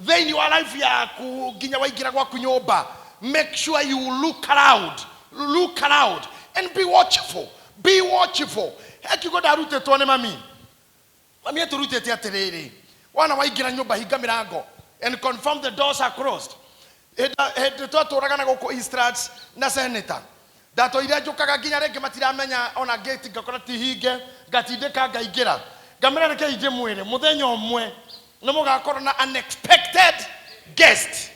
Thĩinĩ wa life yaku nginya waingĩra gwaku nyũmba, make sure you look around, look around and be watchful, be watchful. He kiugo ndarutĩtwo nĩ mami. Mami atũrutĩte atĩrĩrĩ, wana waingĩra nyũmba hinga mĩrango and confirm the doors are closed. Hĩndĩ twatũraga na gũkũ Eastlands na senator, ndatũire njũkaga nginya rĩngĩ matiramenya ona gate ngakora ti hinge, ngatindĩka ngaingĩra. Ngamĩra rekei ndĩmwĩre mũthenya ũmwe nĩ mũgakorwo na unexpected guest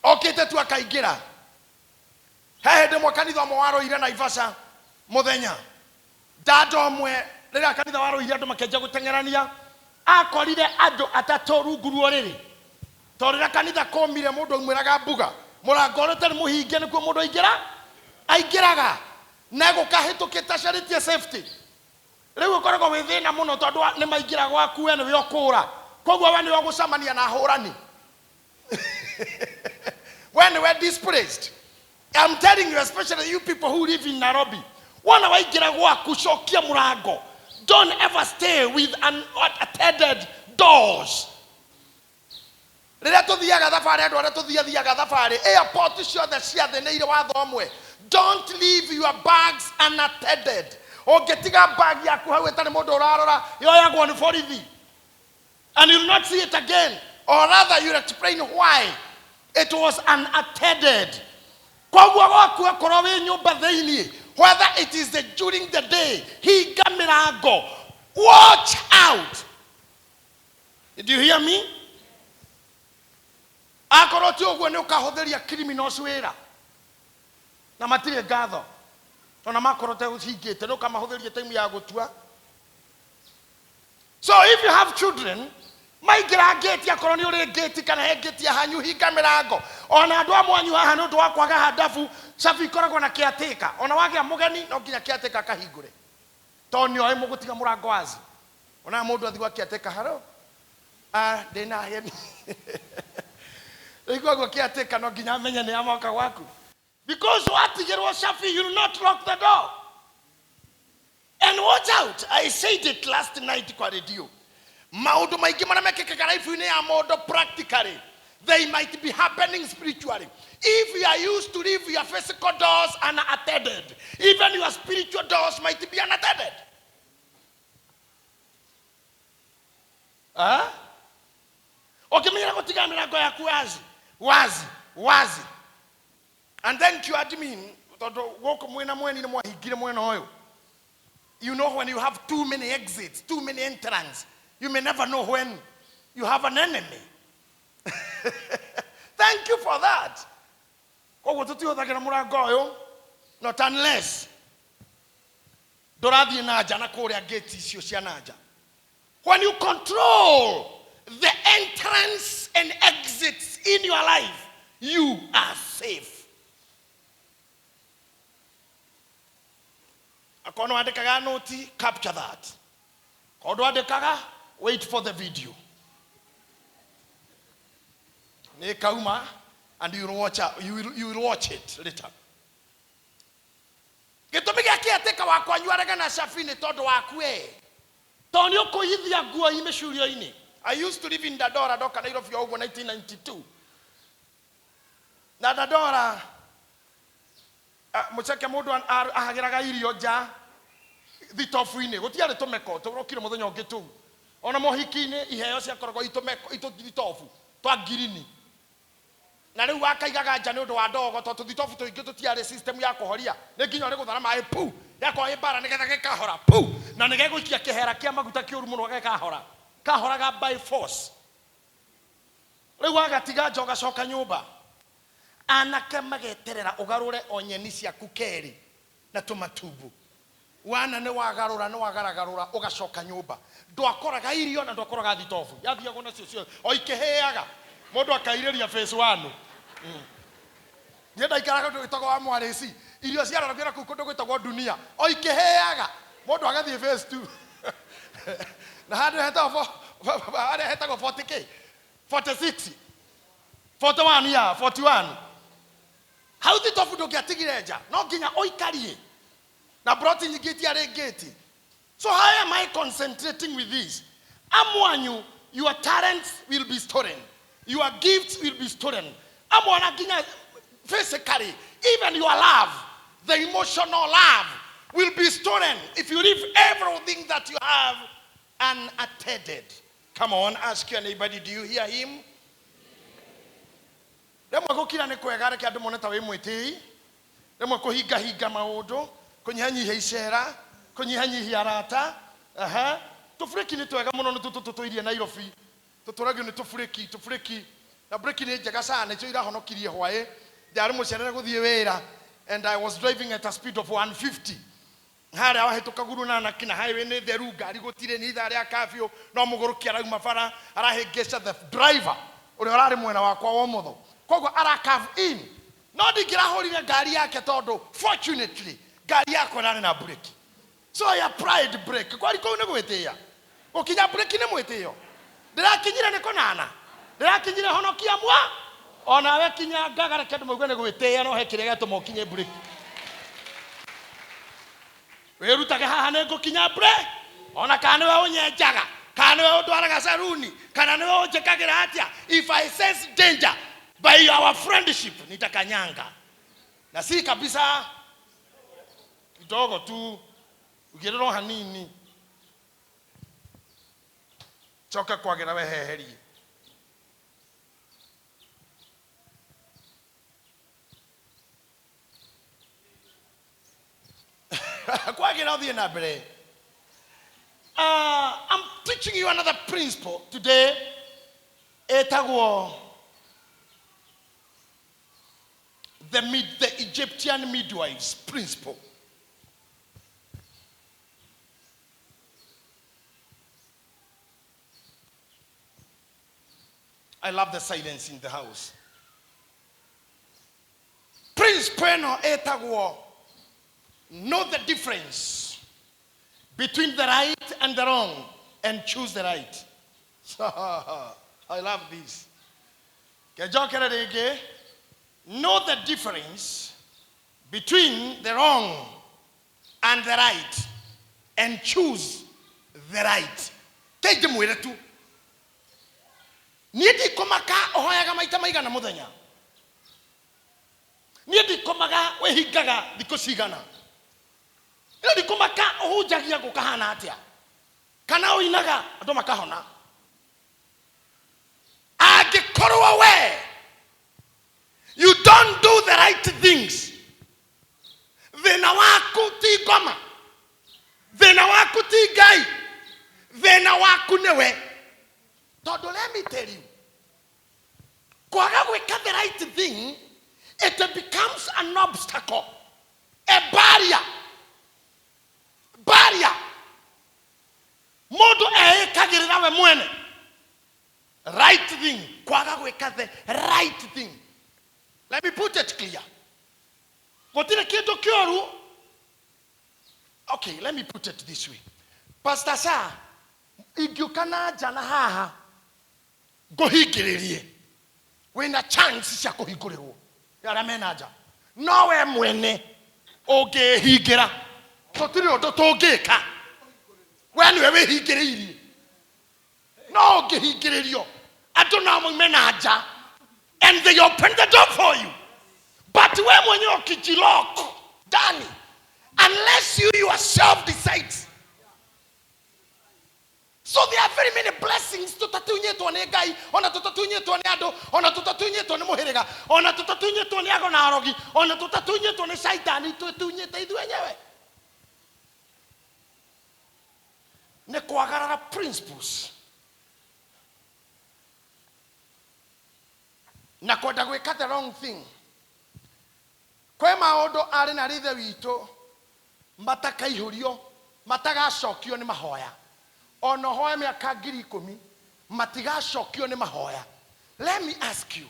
okĩte tu akaingĩra. He hĩndĩ ĩmwe kanitha ũmwe warũire Naivasha mũthenya, dada ũmwe rĩrĩa kanitha warũire andũ makĩanjia gũteng'erania, akorire andũ atatũ rungu rwa ũrĩrĩ. Tondũ rĩrĩa kanitha kũmire mũndũ aumĩraga mbuga, mũrango ũrĩa ũtarĩ mũhinge nĩkuo mũndũ aingĩra aingĩraga, na egũka ahĩtũkĩte acarĩtie safety. Rĩu ũkoragwo wĩ thĩna mũno tondũ nĩ maingĩra gwaku we nĩwe ũkũra, koguo we nĩwe ũgũcemania na ahũrani. We nĩwe displaced. I'm telling you, especially you people who live in Nairobi, wona waingĩra gwaku cokia mũrango. Don't ever stay with unattended doors. Rĩrĩa tũthiaga thabarĩ, andũ arĩa tũthiathiaga thabarĩ, airport ciothe cia thĩ nĩ irĩ watho ũmwe, don't leave your bags unattended. Ũngĩtiga bag yaku hau ĩtarĩ mũndũ ũrarora, yoyagwo nĩ borithi and you'll not see it again, or rather you'll explain why it was unattended. Koguo gwaku akorwo wĩ nyũmba thĩinĩ, whether it is the during the day, hinga mĩrango, watch out. Did you hear me? Akorwo ti ũguo nĩ ũkahũthĩria criminals wĩra na matirĩ ngatho, ona makorwo ũtehingĩte nĩ ũkamahũthĩria time ya gũtua. So if you have children, maingĩra ngĩti, akorwo nĩ ũrĩ ngĩti kana he ngĩti ya hanyu, hinga mĩrango. Ona andũ amwe anyu haha nĩ ũndũ wa kwaga handabu, cabi ikoragwo na caretaker. Ona wagĩa mũgeni no nginya caretaker akahingũre, tondũ nĩ oĩ mũgũtiga mũrango wazi. Ona mũndũ athiĩ gwa caretaker, haro, ah, ndĩna ageni. Rĩu koguo caretaker no nginya amenye nĩ amoka gwaku. Because watigĩrwo cabi, you will not lock the door. And watch out, I said it last night kwa radio. Maũndũ maingĩ marĩa mekĩkaga life-inĩ ya mũndũ practically, they might be happening spiritually. If you are used to leave your physical doors unattended, even your spiritual doors might be unattended. Ah? Ũkĩmenyera gũtiga mĩrango yaku wazi, wazi, wazi. And thank you admin, tondũ gũkũ mwĩna mweni nĩ mwahingire mwena ũyũ. You know when you have too many exits, too many entrance, you may never know when you have an enemy. Thank you for that. Koguo tũtihũthagĩra mũrango ũyũ, not unless ndũrathiĩ na nja na kũrĩa gate icio cia na nja. When you control the entrance and exits in your life, you are safe. Akorwo nĩ wandĩkaga noti, capture that. Korwo ndwandĩkaga, wait for the video. Nĩ ĩkauma and you will watch, you will watch it later. Gĩtũmi gĩa kĩatĩka wa kwanyu arege na cabi nĩ tondũ waku we. Tondũ nĩ ũkũiyithia nguo i mĩcurio-inĩ. I used to live in Dandora ndoka Nairobi o ũguo 1992. Na Dandora mũceke mũndũ ahagĩraga irio nja thitobu-inĩ, gũtiarĩ tũmeko, tũrokire mũthenya ũngĩ tũu. Ona mohiki-inĩ iheo ciakoragwo itũmeko, itũthitobu twa ngirini. Na rĩu wakaigaga nja nĩ ũndũ wa ndogo, tondũ tũthitobu tũingĩ tũtiarĩ system ya kũhoria, nĩ nginya ũrĩ gũthara maĩ pu, yakorwo ĩ mbara nĩgetha gĩkahora pu, na nĩ gegũikia kĩhera kĩa maguta kĩũru mũno gĩkahora, kahoraga by force. Rĩu wagatiga nja ũgacoka nyũmba, anake mageterera ũgarũre o nyeni ciaku kerĩ na tũmatumbo. Wana nĩ wagarũra, nĩ wagaragarũra ũgacoka nyũmba. Ndwakoraga irio na ndwakoraga thitobu. Yathiagwo nacio ciothe o ikĩhĩaga. Mũndũ akairĩria phase one. Niĩ ndaikaraga kũndũ gwĩtagwo wa Mwarĩci. Irio ciaroragio na kũu kũndũ gwĩtagwo Dunia. O ikĩhĩaga. Mũndũ agathiĩ phase two. Na handũ hetagwo harĩa hetagwo 40 kĩ? 46. 41 ya, 41. Hau thitobu ndũngĩatigire nja. No nginya ũikarie. Na ploti nyingĩ itiarĩ ngĩti. So how am I concentrating with this? Amwanyu Your talents will be stolen, your gifts will be stolen. Amwe ona nginya physically, even your love, the emotional love, will be stolen if you leave everything that you have unattended. Come on, ask your neighbor, did you hear him? Rĩmwe gũkira nĩ kwega, reke andũ mone ta wĩ mwĩtĩi. Rĩmwe kũhingahinga maũndũ, kũnyihanyihia icera, kũnyihanyihia arata. Aha, tũburĩki nĩ twega mũno, nĩ tũtũtũirie Nairobi, tũtũragio nĩ tũburĩki. Tũburĩki na breki nĩ njega sana, nĩcio irahonokirie hwaĩ. Ndarĩ mũcerere gũthiĩ wĩra and I was driving at a speed of 150 harĩa wahĩtũka Guru Nanak na highway nĩ theru, ngari gũtirĩ, nĩ ithaa rĩa kafyu, no mũgũrũki arauma bara arahĩngĩca the driver ũrĩa ũrarĩ mwena wakwa wa ũmotho, koguo ara curve in, no ndingĩrahũrire ngari yake tondũ fortunately ngari yakwa ĩrarĩ na breki. So I applied brake. Kwari kũu nĩ gwĩtĩĩa, gũkinya breki nĩ mwĩtĩo. Ndĩrakinyire nĩ kũnana, ndĩrakinyire honokia mwa onawe kinya ngaga, reke andũ mauge nĩ gwĩtĩĩa, no he kĩrĩa gĩatũma ũkinye breki. Wĩrutage haha nĩ ngũkinya bre, ona kana nĩwe ũnyenjaga, kana nĩwe ũndwaraga saruni, kana nĩwe ũnjĩkagĩra atĩa, if I sense danger by our friendship, nitakanyanga na si kabisa, kidogo tu, ugĩrĩrwo hanini, coke kwagĩra weheherie. Kwagira ũthiĩ na mbere. I'm teaching you another principle today ĩtagwo the Egyptian midwives principle. I love the silence in the house. Principle ĩno ĩtagwo know the difference between the right and the wrong and choose the right. I love this. Kenjokere rĩngĩ. Know the difference between the wrong and the right and choose the right. Kĩngĩmwĩre tu, niĩ ndikũmaka ũhoyaga maita maigana mũthenya, niĩ ndikũmaga wĩhingaga thikũ cigana, niĩ ndikũmaka ũhunjagia gũkahana atĩa, kana ũinaga andũ makahona. Angĩkorwo we you don't do the right things, thĩna waku ti ngoma, thĩna waku ti Ngai, thĩna waku nĩwe. Tondũ let me tell you, kwaga gwĩka the right thing, it becomes an obstacle, a barrier. Barrier mũndũ eĩkagĩrĩra we mwene. Right thing, kwaga gwĩka the right thing. Let me put it clear, gũtirĩ kĩndũ kĩũru. Okay, let me put it this way. Pastor Sa, ingĩũka na nja na haha ngũhingĩrĩrie, wĩna chance cia kũhingũrĩrwo nĩ arĩa mena nja, no we mwene ũngĩhingĩra, tũtirĩ ũndũ tũngĩka. We nĩwe wĩhingĩrĩirie. No ũngĩhingĩrĩrio, andũ no maume na nja and they open the door for you, but we mwenyewe ukijilock ndani, unless you yourself decides. So there are very many blessings tũtatunyĩtwo nĩ Ngai, ona tũtatunyĩtwo nĩ andũ, ona tũtatunyĩtwo nĩ mũhĩrĩga, ona tũtatunyĩtwo nĩ ago na arogi, ona tũtatunyĩtwo nĩ caitani, twĩtunyĩte ithuĩ enyewe nĩ kwagarara principles na kwenda gwĩka the wrong thing. Kwĩ maũndũ arĩ na rithe witũ matakaihũrio, matagacokio nĩ mahoya. Ona ũhoe mĩaka 10,000, matigacokio nĩ mahoya. Let me ask you,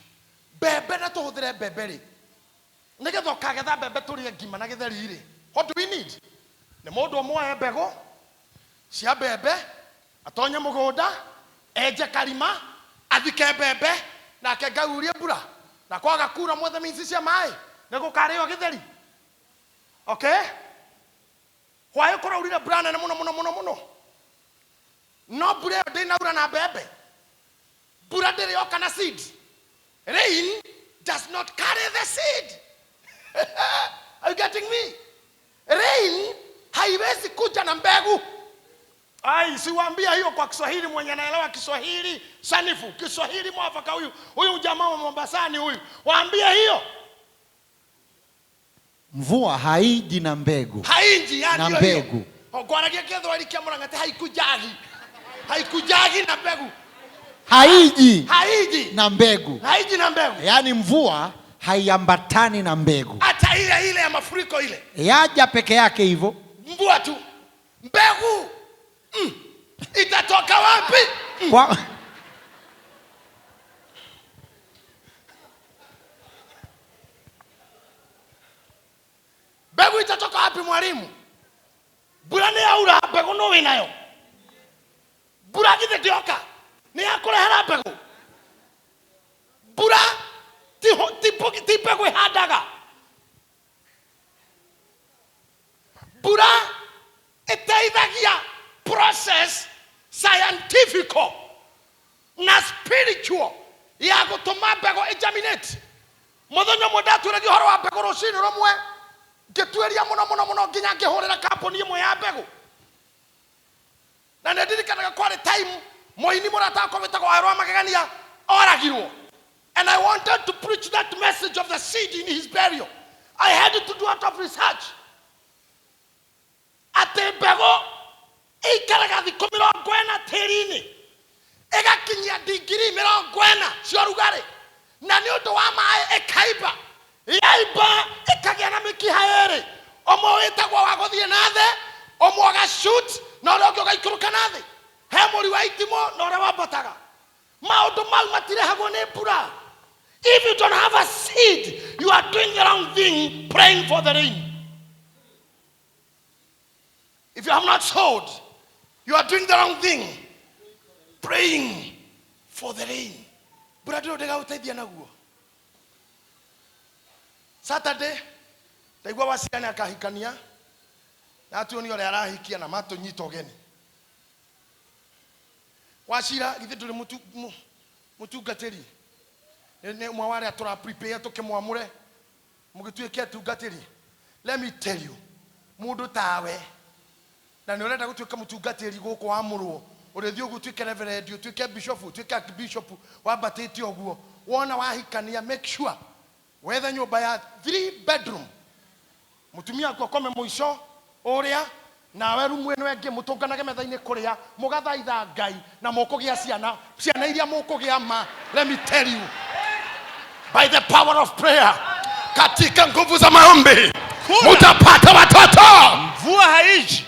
mbembe, na tũhũthĩre mbembe rĩ, nĩgetha ũkagetha mbembe tũrĩe ngima na gĩtheri rĩ, what do we need? Nĩ mũndũ ũmwe oe mbegũ cia mbembe, atonye mũgũnda, enje karima, athike mbembe, nake Ngai urie mbura, na kwaga kura mwethe minsi cia maĩ nĩ gũkarĩo gĩtheri. Okay, hwaĩ kũraurire mbura nene mũno mũno mũno mũno, no mbura ĩyo ndĩnaura na mbembe. Mbura ndĩrĩ yoka na seed. Rain does not carry the seed. Are you getting me? Rain haiwezi kuja na mbegu. Ai, siwaambia hiyo kwa Kiswahili, mwenye anaelewa Kiswahili sanifu, Kiswahili mwafaka huyu. Huyu jamaa wa Mombasani huyu. Waambie hiyo. Mvua haiji na mbegu. Haiji ya Na ndio hiyo. mbegu. Ngwaragia Gĩthweri kĩa Mũrang'ati haikujagi. Haikujagi na mbegu. Haiji Haiji. na mbegu. Haiji na mbegu. Yaani mvua haiambatani na mbegu. Hata ile ile ya mafuriko ile. Yaja peke yake hivyo. Mvua tu. Mbegu. Itatoka wapi? Kwa Mbegu itatoka wapi mwalimu? Mbura nĩ yaura, mbegu no wĩnayo. Mbura githĩ ndĩoka? Nĩ yakũrehera mbegu. Mbura ti mbegu ĩhandaga. Mbura ĩteithagia process scientific na spiritual ya gũtũma mbegũ ĩgerminate. Mũthenya ũmwe ndatwĩragia ũhoro wa mbegũ rũcinĩ rũmwe, ngĩtuĩria mũno mũno mũno nginya ngĩhũrĩra kambuni ĩmwe ya mbegũ. Na nĩ ndirikanaga kwarĩ time mũini mũrata wakwa wĩtagwo Wawerũ wa Magegania oragirwo. And I wanted to preach that message of the seed in his burial. I had to do a lot of research. Atĩ mbegũ ĩikaraga thikũ mĩrongo ĩna tĩri-inĩ, ĩgakinyia ndigiri mĩrongo ĩna cia ũrugarĩ, na nĩ ũndũ wa maĩ ĩkaimba. Yaimba ĩkagĩa na mĩkiha ĩrĩ, ũmwe wĩtagwo wa gũthiĩ na thĩ, ũmwe ũgashoot na ũrĩa ũngĩ ũgaikũrũka na thĩ. He mũri wa itimũ na ũrĩa wambataga. Maũndũ mau matirehagwo nĩ mbura. If you don't have a seed, you are doing the wrong thing praying for the rain. If you have not sowed, you are doing the wrong thing praying for the rain. Mbura ndĩrĩ ndĩgagũteithia naguo. Saturday, ndaigua Wacira nĩ akahikania, na atuonie ũrĩa arahikia na matũnyita ũgeni. Wacira, githĩ ndũrĩ mũtungatĩri? Nĩ ũmwe wa arĩa tũra prepare tũkĩmwamũre, mũgĩtuĩke atungatĩri. Let me tell you, mũndũ tawe, na nĩ ũrenda gũtuĩka mũtungatĩri gũkũ wamũrwo, ũrĩthiĩ ũguo ũtuĩke reverend, ũtuĩke bishop, ũtuĩke archbishop, wambatĩte ũguo. Wona wahikania, make sure wethe nyũmba ya 3 bedroom. Mũtumia waku akome mũico ũrĩa, nawe rumu ĩno ĩngĩ mũtũnganage metha-inĩ kũrĩa, mũgathaitha Ngai na mũkũgĩa ciana, ciana iria mũkũgĩa ma. Let me tell you, by the power of prayer, katika nguvu za maombi, mutapata watoto. Mvua haiji.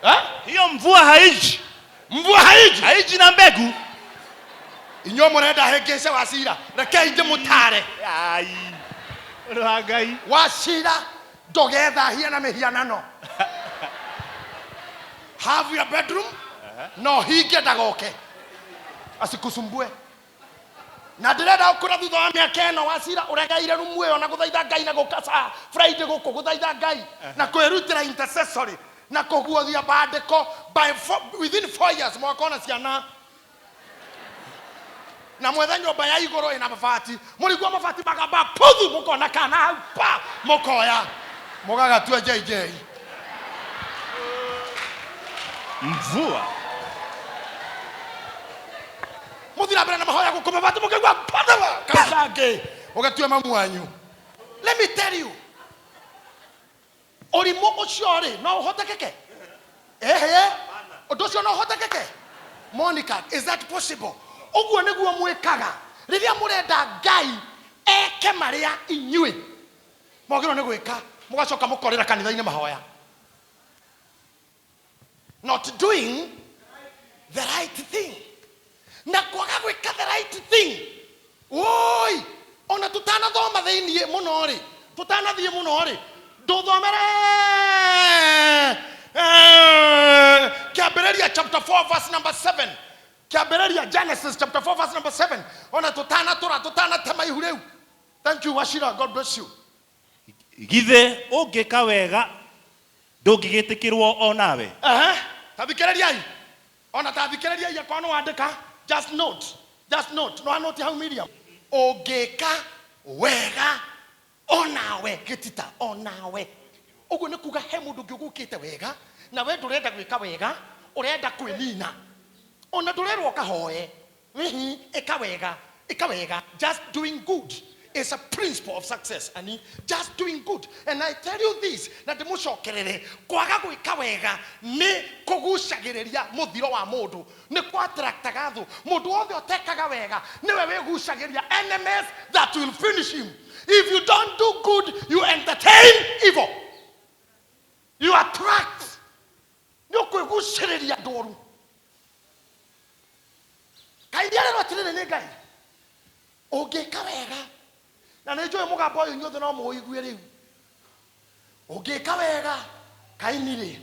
Eh? Hiyo mvua haiji. Mvua haiji. Haiji na mbegu. Inyuĩ mũrenda hĩngĩce Wacira, rekei ndĩmũtare. Ai. Ũndũ wa Ngai. Wacira, ndũgethahie na mĩhianano. Have your bedroom, no hinge ndagoke asikusumbue. Na ndĩrenda gũkũra thutha wa mĩaka ĩno Wacira ũregeire rumu ĩyo na gũthaitha Ngai na gũka saa Friday gũkũ gũthaitha Ngai na kwĩrutĩra intercessory na kũguothia bandĩko by four, within 4 years mwakona ciana na mwethe nyũmba ya igũrũ ĩna mabati, mũrigua mabati magamba puthu, mũkona kana hau pa mũkoya mũgagatua JJ. Mvua. Mũthira mbere na mahoya gũkũ mabati mũkĩigua puthu kaicangĩ ũgatue mamu wanyu. Let me tell you, ũrimũ ũcio rĩ no ũhotekeke? Ehe, ũndũ ũcio no ũhotekeke? Monica, is that possible? Ũguo nĩguo mwĩkaga rĩrĩa mũrenda Ngai eke marĩa inyuĩ mwagĩrĩirwo nĩ gwĩka, mũgacoka mũkorĩra kanitha-inĩ mahoya. Not doing the right thing. Na kwaga gwĩka the right thing. Woi, ona tutanathoma thĩiniĩ mũno rĩ, tutanathiĩ mũno rĩ, ndũthomere Kĩambĩrĩria chapter 4 verse number 7. Kĩambĩrĩria Genesis chapter 4 verse number 7. Ona tutanatũra, tutanatema ihu rĩu. Thank you Wachira, God bless you. Githĩ ũngĩka wega ndũngĩgĩtĩkĩrwo o nawe? Aha, tathikĩrĩriai. Ona tathikĩrĩriai akorwo nĩ wandĩka. Just note, just note, no note hau Miriam. Ũngĩka wega onawe gĩtita onawe. Ũguo nĩ kuga he mũndũ ũngĩ ũgũkĩte wega na we ndũrenda gwĩka wega, ũrenda kwĩnina. Ona ndũrerwo ũkahoe. Hihi, ĩka wega, ĩka wega. Just doing good is a principle of success. Ani, just doing good. And I tell you this, na ndĩmũcokerere, kwaga gwĩka wega nĩ kũgucagĩrĩria mũthiro wa mũndũ, nĩ kũ-attractaga thũ. Mũndũ wothe ũtekaga wega nĩwe wĩgucagĩria enemies that will finish him. If you don't do good, you entertain evil. You attract. Nĩ ũkwĩgucĩrĩria andũ oru. Kaĩ ndiarerwo atĩrĩrĩ nĩ Ngai, ũngĩka wega, na nĩ njũĩ mũgambo ũyũ inyuothe no mũũigue rĩu, ũngĩka wega Kaini rĩ,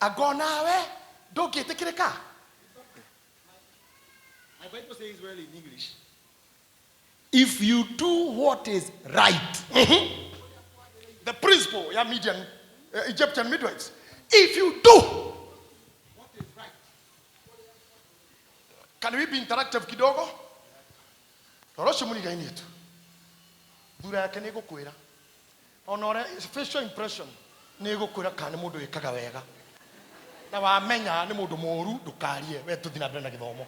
anga onawe ndũngĩtĩkĩrĩka? My Bible says well in English, if you do what is right. The principle ya Midian, Egyptian midwives. If you do what is right. Can we be interactive kidogo? Rora ũcio mũrigainĩ tu. Thura yake nĩ ĩgũkwĩra. Ona ũrĩa facial impression nĩ ĩgũkwĩra kana nĩ mũndũ wĩkaga wega. Na wamenya nĩ mũndũ mũru ndũkarie, we tũthiĩ na mbere na gĩthomo.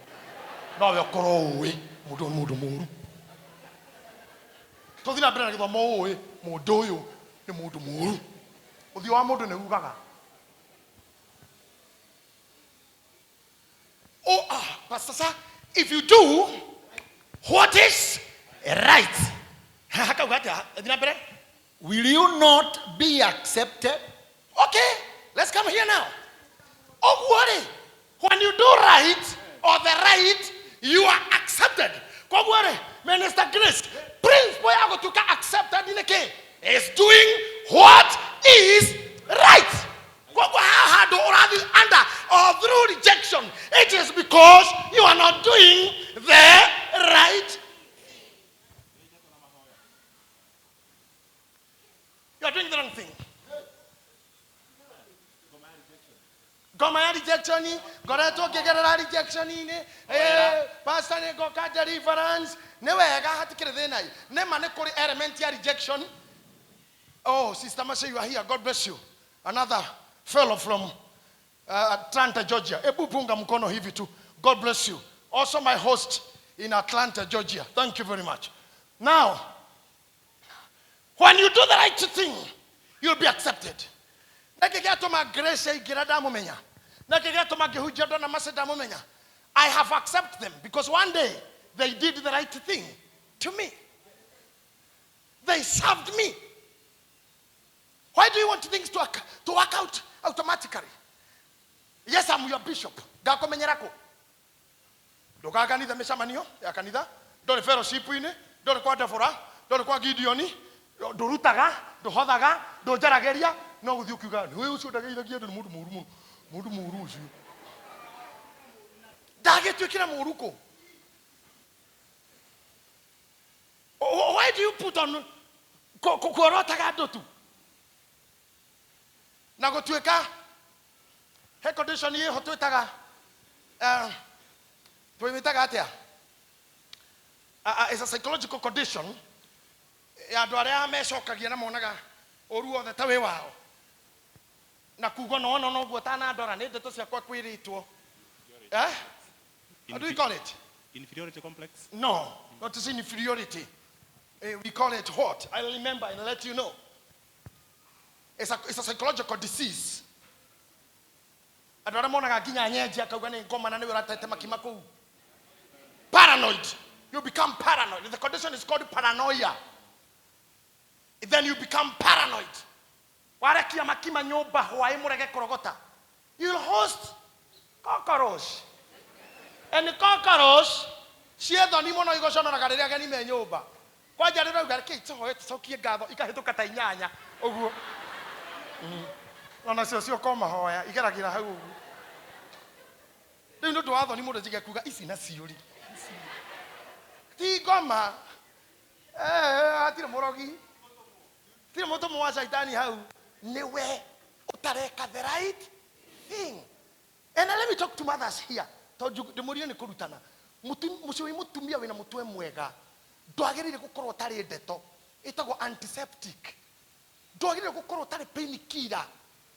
No we ũkorwo ũĩ mũndũ ũyũ nĩ mũndũ mũru. Tũthiĩ na mbere na gĩthomo ũĩ mũndũ ũyũ nĩ mũndũ mũru. Ũthiũ wa mũndũ nĩ ugaga. Oh, Pastor sir, if you do what is right, Hakauga atĩa? Thiĩ na mbere. Will you not be accepted? Okay, let's come here now. Ũguo rĩ, when you do right or the right, you are accepted. Koguo rĩ, Minister Grace, principle ya gũtuĩka accepted nĩ kĩ? Is doing what is right. Koguo haha handũ ũrathiĩ under or through rejection, it is because you are not doing the right. You are doing the wrong thing. Ngoma ya rejection, ngoretwo ngĩgerera rejection-inĩ. Pastor nĩ ngoka deliverance. Nĩ wega hatikĩrĩ thĩna. Nĩ ma nĩ kũrĩ element ya rejection. Oh, Sister Mercy, you are here. God bless you. Another fellow from Atlanta, Georgia. Ebu punga mkono hivi tu. God bless you. Also my host in Atlanta, Georgia. Thank you very much. Now, when you do the right thing, you'll be accepted. Nĩkĩ gĩatũma Grace aingĩra ndamũmenya? Nĩkĩ gĩatũma ngĩhunjia ndona Mercy ndamũmenya? I have accepted them because one day they did the right thing to me. They served me. Why do you want things to work out automatically? Yes, I'm your bishop. Ngakumenyera kũ? Ndũkaga kanitha mĩcemanio ya kanitha, ndũrĩ fellowship-inĩ, ndũrĩ kwa Deborah, ndũrĩ kwa Gideon, ndũrutaga, ndũhothaga, ndũnjaragĩria, no gũthiĩ ũkiuga, nĩ ũyũ ũcio ndageithagia andũ nĩ mũndũ mũũru mũno, mũndũ mũũru ũcio. Ndagĩtuĩkire mũũru kũ? Why do you put on kuorotaga andũ tu? Na gũtuĩka he condition ĩho twĩtaga, twĩmĩtaga atĩa? It's a psychological condition ya andũ arĩa mecokagia na monaga ũru wothe ta wĩ wao. Na kuga no no noguo ũtanandora nĩ ndeto ciakwa kwĩrĩtwo. What do we call it? Inferiority complex? No, not to say inferiority. We call it what? I'll remember and let you know. It's a psychological disease. Andũ arĩa monaga nginya nyenje akauga nĩ ngoma na nĩwe ũratete makima kũu. Paranoid. You become paranoid. The condition is called paranoia. Then you become paranoid. Warekia makima nyũmba hwaĩ mũrege kũrogota. You'll host cockroach. And cockroach ciĩ thoni mũno igoconoraga rĩrĩa ageni me nyũmba. Kwanja rĩrĩa rauga reke tũhoe tũcokie ngatho ikahĩtũka ta inyanya ũguo. Ona cio cioka mahoya igeragĩra hau ũguo. Rĩu nĩ ũndũ wa thoni mũndũ njige kuga ici nacio rĩ. Ti ngoma. Hatirĩ mũrogi. Hatirĩ mũtũmwo wa caitani hau. Nĩwe ũtareka the right thing. And let me talk to mothers here. Tondũ ndĩmũrie nĩ kũrutana. Mũciĩ wĩ mũtumia wĩna mũtwe mwega ndwagĩrĩire gũkorwo ũtarĩ ndeto ĩtagwo antiseptic. Ndwagĩrĩire gũkorwo ũtarĩ pain killer.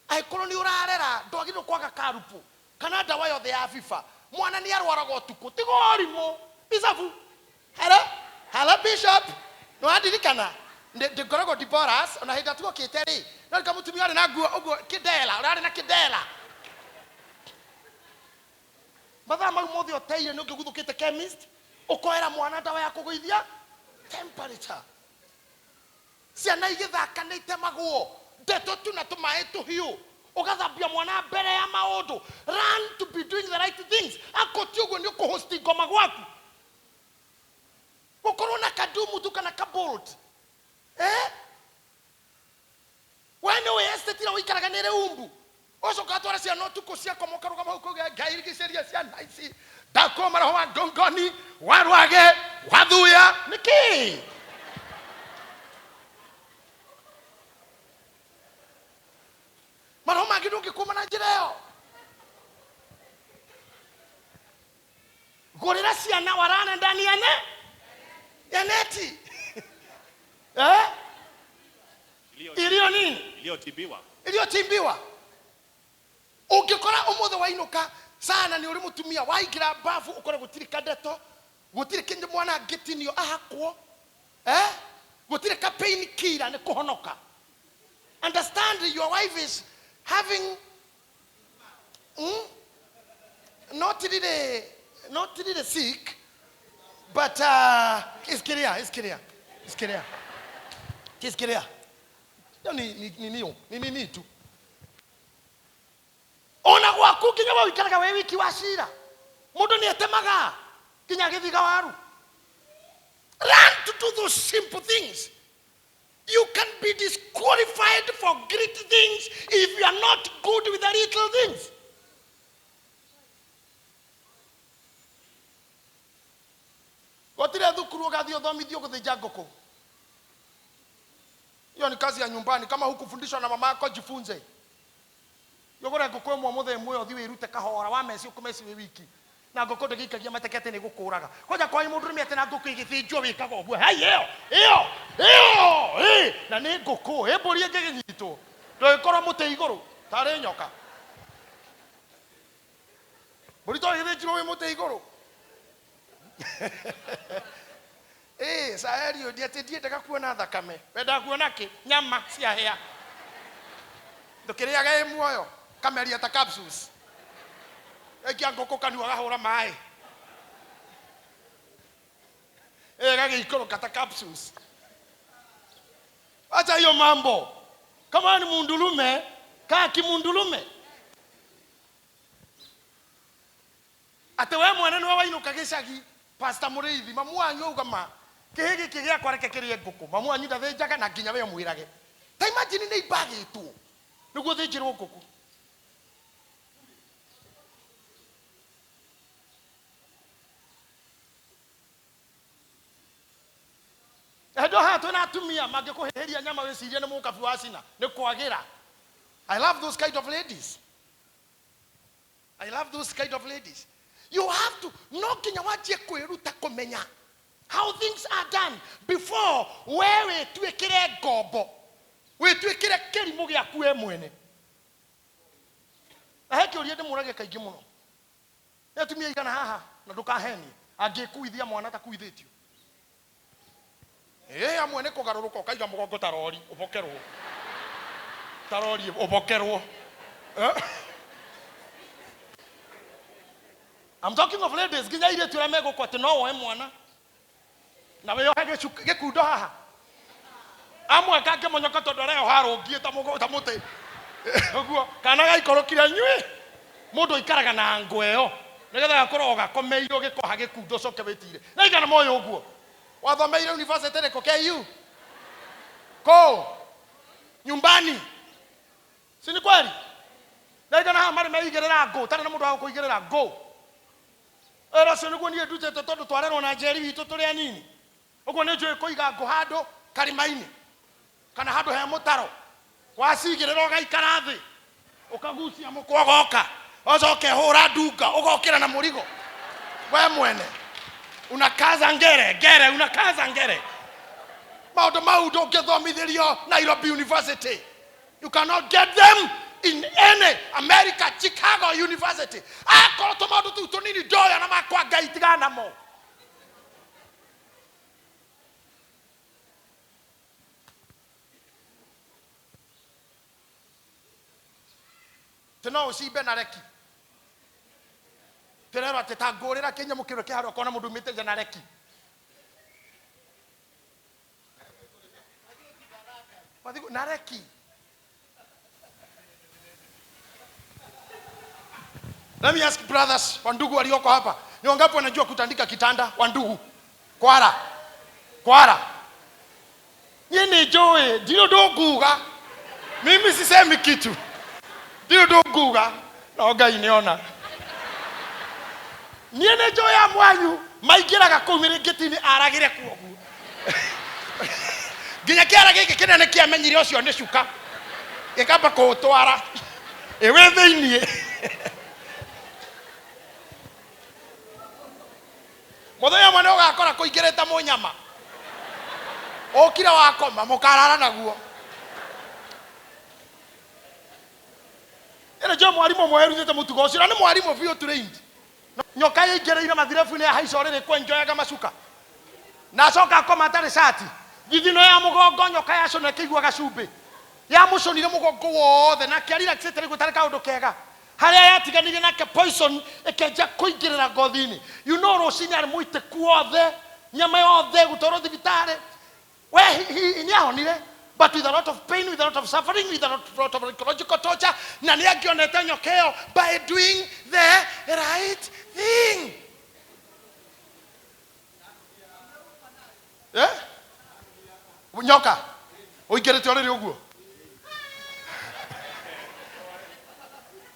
Angĩkorwo nĩ ũrarera ndwagĩrĩirwo kwaga karupu kana ndawa yothe ya fifa. Mwana nĩ arwaraga ũtukũ, tiga ũrimũ. Bicabu, hello, hello bishop, nĩ wandirikana? Ndĩngoragwo Deborahs, ona hĩndĩ ĩrĩa tuokĩte rĩ, no rika mũtumia warĩ na nguo ũguo kĩndela, ũrarĩ na kĩndela. Mathaa mau mothe ũteire nĩ ũngĩguthũkĩte chemist, ũkoera mwana ndawa ya kũgũithia temperature. Ciana igĩthaka nĩ itemagwo, ndeto tu na tũmaĩ tũhiũ, ũgathambia mwana mbere ya maũndũ. Learn to be doing the right things. Akorwo ti ũguo nĩ ũkũhosti ngoma gwaku. Gũkorwo na kadumu tu kana kabolt. We nĩ ũĩ estate ĩrĩa ũikaraga nĩ ĩrĩ umbu. Ũcoka ũgatwara ciana ũtukũ ciakoma ũkarũgama hau ũkauga Ngai rigicĩria ciana ici. Ndakũma roho wa ngongoni, wa rwage, wa thuya. Nĩkĩ? Maroho mangĩ ndũngĩkũma na njĩra ĩyo. Gũrĩra ciana warane ndani ya ne ya neti. Iliyo nini? Iliyochimbiwa. Iliyochimbiwa. Ũngĩkora ũmũthĩ wainũka sana nĩ ũrĩ mũtumia waingĩra bafu ũkore gũtirĩ kandeto, gũtirĩ kĩndũ mwana angĩtinio ahakwo, Gũtirĩ ka pain killer nĩ kũhonoka. Understand your wife is having not really, not really sick, but it's clear, it's clear, it's clear, it's clear. Yo ni ni ni ni ni ni ni tu. Ona gwaku nginya we ũikaraga wĩ wiki wa cira. Mũndũ nĩ etemaga nginya agĩthiga waru. Learn to do those simple things. You can be disqualified for great things if you are not good with the little things. Gũtirĩ thukuru ũgathiĩ ũthomithio gũthĩnja ngũkũ. Hiyo ni kazi ya nyumbani. Kama hukufundishwa na mama yako, jifunze. Ũgũre ngũkũ ĩmwe mũthĩ ĩmwe ũthiĩ wĩrute kahora, wameci ũkũmeci wĩ wiki. Na ngũkũ ndĩgĩikagia mateke atĩ nĩ gũkũraga. Kwanja kwanyu mũndũrũme atĩ na ngũkũ ĩgĩthĩnjwo wĩkaga ũguo. Hai, ĩyo, ĩyo, ĩyo, ĩ, na nĩ ngũkũ, ĩ mbũri ĩngĩkĩnyitwo. Ndũgĩkorwo mũtĩ igũrũ, tarĩ nyoka. Mbũri to ĩgĩthĩnjirwo wĩ mũtĩ igũrũ. Ĩ, Saeli ũyũ atĩ ndiendaga kuona thakame. Wendaga kuona kĩ? Nyama ciahĩa. Ndũkĩrĩaga ĩ muoyo, kameria ta capsules. Gaikia ngũkũ kanua gahũra maĩ. Ĩ, gagĩikũrũka ta capsules. Acha hiyo mambo. Kama ni mundulume, kaa kimundulume. Atĩ we mwene nĩwe wainũka gĩcagi, Pastor Mũrĩithi, mamu wanyu auga ma, kĩhĩ gĩkĩ gĩakwa reke kĩrĩe ngũkũ. Mamu wanyu ndathĩnjaga na nginya we ũmwĩrage. Ta imagine nĩ imbagĩtwo nĩguo ũthĩnjĩrwo ngũkũ. Endo haha twĩna atumia mangĩkũhĩhĩria nyama wĩcirie nĩ mũkabi wa cina, nĩ kwagĩra. I love those kind of ladies. I love those kind of ladies. You have to, no nginya wanjie kwĩruta kũmenya how things are done before we wĩtuĩkĩre ngombo, wĩtuĩkĩre kĩrimũ gĩaku we mwene. Na he kĩũria ndĩmũragia kaingĩ mũno. Nĩ atumia aigana haha na ndũkahenie angĩkuithia mwana atakuithĩtio. Amwe nĩ kũgarũrũka ũkaiga mũgongo ta rori ũbokerwo. Ta rori ũbokerwo. I'm talking of ladies, nginya airĩtu arĩa megũkũ atĩ no woe mwana na wĩohe gĩkundo haha. Amwe kangĩmonyoka tondũ areoha arũngiĩ ta mũtĩ. Ũguo, kana gaikũrũkire nyui. Mũndũ aikaraga na ngo ĩyo nĩgetha gakorwo gakomeirwo gĩkoha gĩkundo ũcoke wĩtire. Na igana moyo ũguo. Wathomeire university ĩrĩkũ? KU? Kũ? Nyumbani. Si ni kweli? Na igana haha marĩ meigĩrĩra ngũ, ũtarĩ na mũndũ wa gũkũigĩrĩra ngũ. Wĩra ũcio nĩguo niĩ ndutĩte tondũ twarerwo na njeri witũ tũrĩ anini. Ũguo nĩ njũĩ kũiga ngũ handũ karima-inĩ kana handũ he mũtaro. Wacigĩrĩra ũgaikara thĩ, ũkagucia mũkwa ũgoka, ũcoke hũra ndunga, ũgokĩra na mũrigo we mwene. Unakaza ngere ngere, unakaza ngere. Maũndũ mau ndũngĩthomithĩrio Nairobi University. You cannot get them in any America, Chicago University. Akorwo tũmaũndũ tũu tũnini ndoya na makwa Ngai tigana namo. Tĩ no ũcimbe na reki. Tũrerwo atĩ ta ngũrĩra kĩnyamũ kĩrĩa kĩharĩa ũkona mũndũ umĩte nja na reki. Mathigu na reki. Let me ask brothers, wandugu walioko hapa, ni wangapi wanajua kutandika kitanda? Wandugu, kwara kwara, niĩ nĩ njũĩ, ndirĩ ũndũ nguga, mimi sisemi kitu, ndirĩ ũndũ nguga, no Ngai nĩona. Niĩ nĩ njũĩ ya mwanyu maingĩraga kũu mĩrĩngĩti-inĩ aragĩre kuo ũguo, nginya kĩara gĩkĩ kĩnene kĩamenyire ũcio nĩ cuka, gĩkamba kũũtwara ĩwĩ thĩiniĩ. Mũthenya ũmwe nĩ ũgakora kũingĩrĩte mũnyama, ũkire wakoma mũkarara naguo. Ĩno njũĩ mwarimũ ũmwe werutĩte mũtugo ũcio, na nĩ mwarimũ biũ trained. Nyoka yaingĩrĩire mathirebu-inĩ ya haica ũrĩrĩ kwenjoyaga macuka, na acoka akoma atarĩ cati, thithino ya mũgongo nyoka yacũna ĩkĩigua gacumbĩ, yamũcũnire mũgongo wothe, nake arelaxĩte rĩu gũtarĩ kaũndũ kega. Harĩa yatiganire nake poison ĩkĩanjia kũingĩrĩra ngothi-inĩ. You know rũcinĩ arĩ mũitĩku wothe, nyama yothe gũtwarwo thibitarĩ. We nĩ ahonire, but with a lot of pain, with a lot of suffering, with a lot of psychological torture, na nĩ angĩonete nyoka ĩyo by doing the right thing. Eh? Nyoka ũingĩrĩte ũrĩrĩ ũguo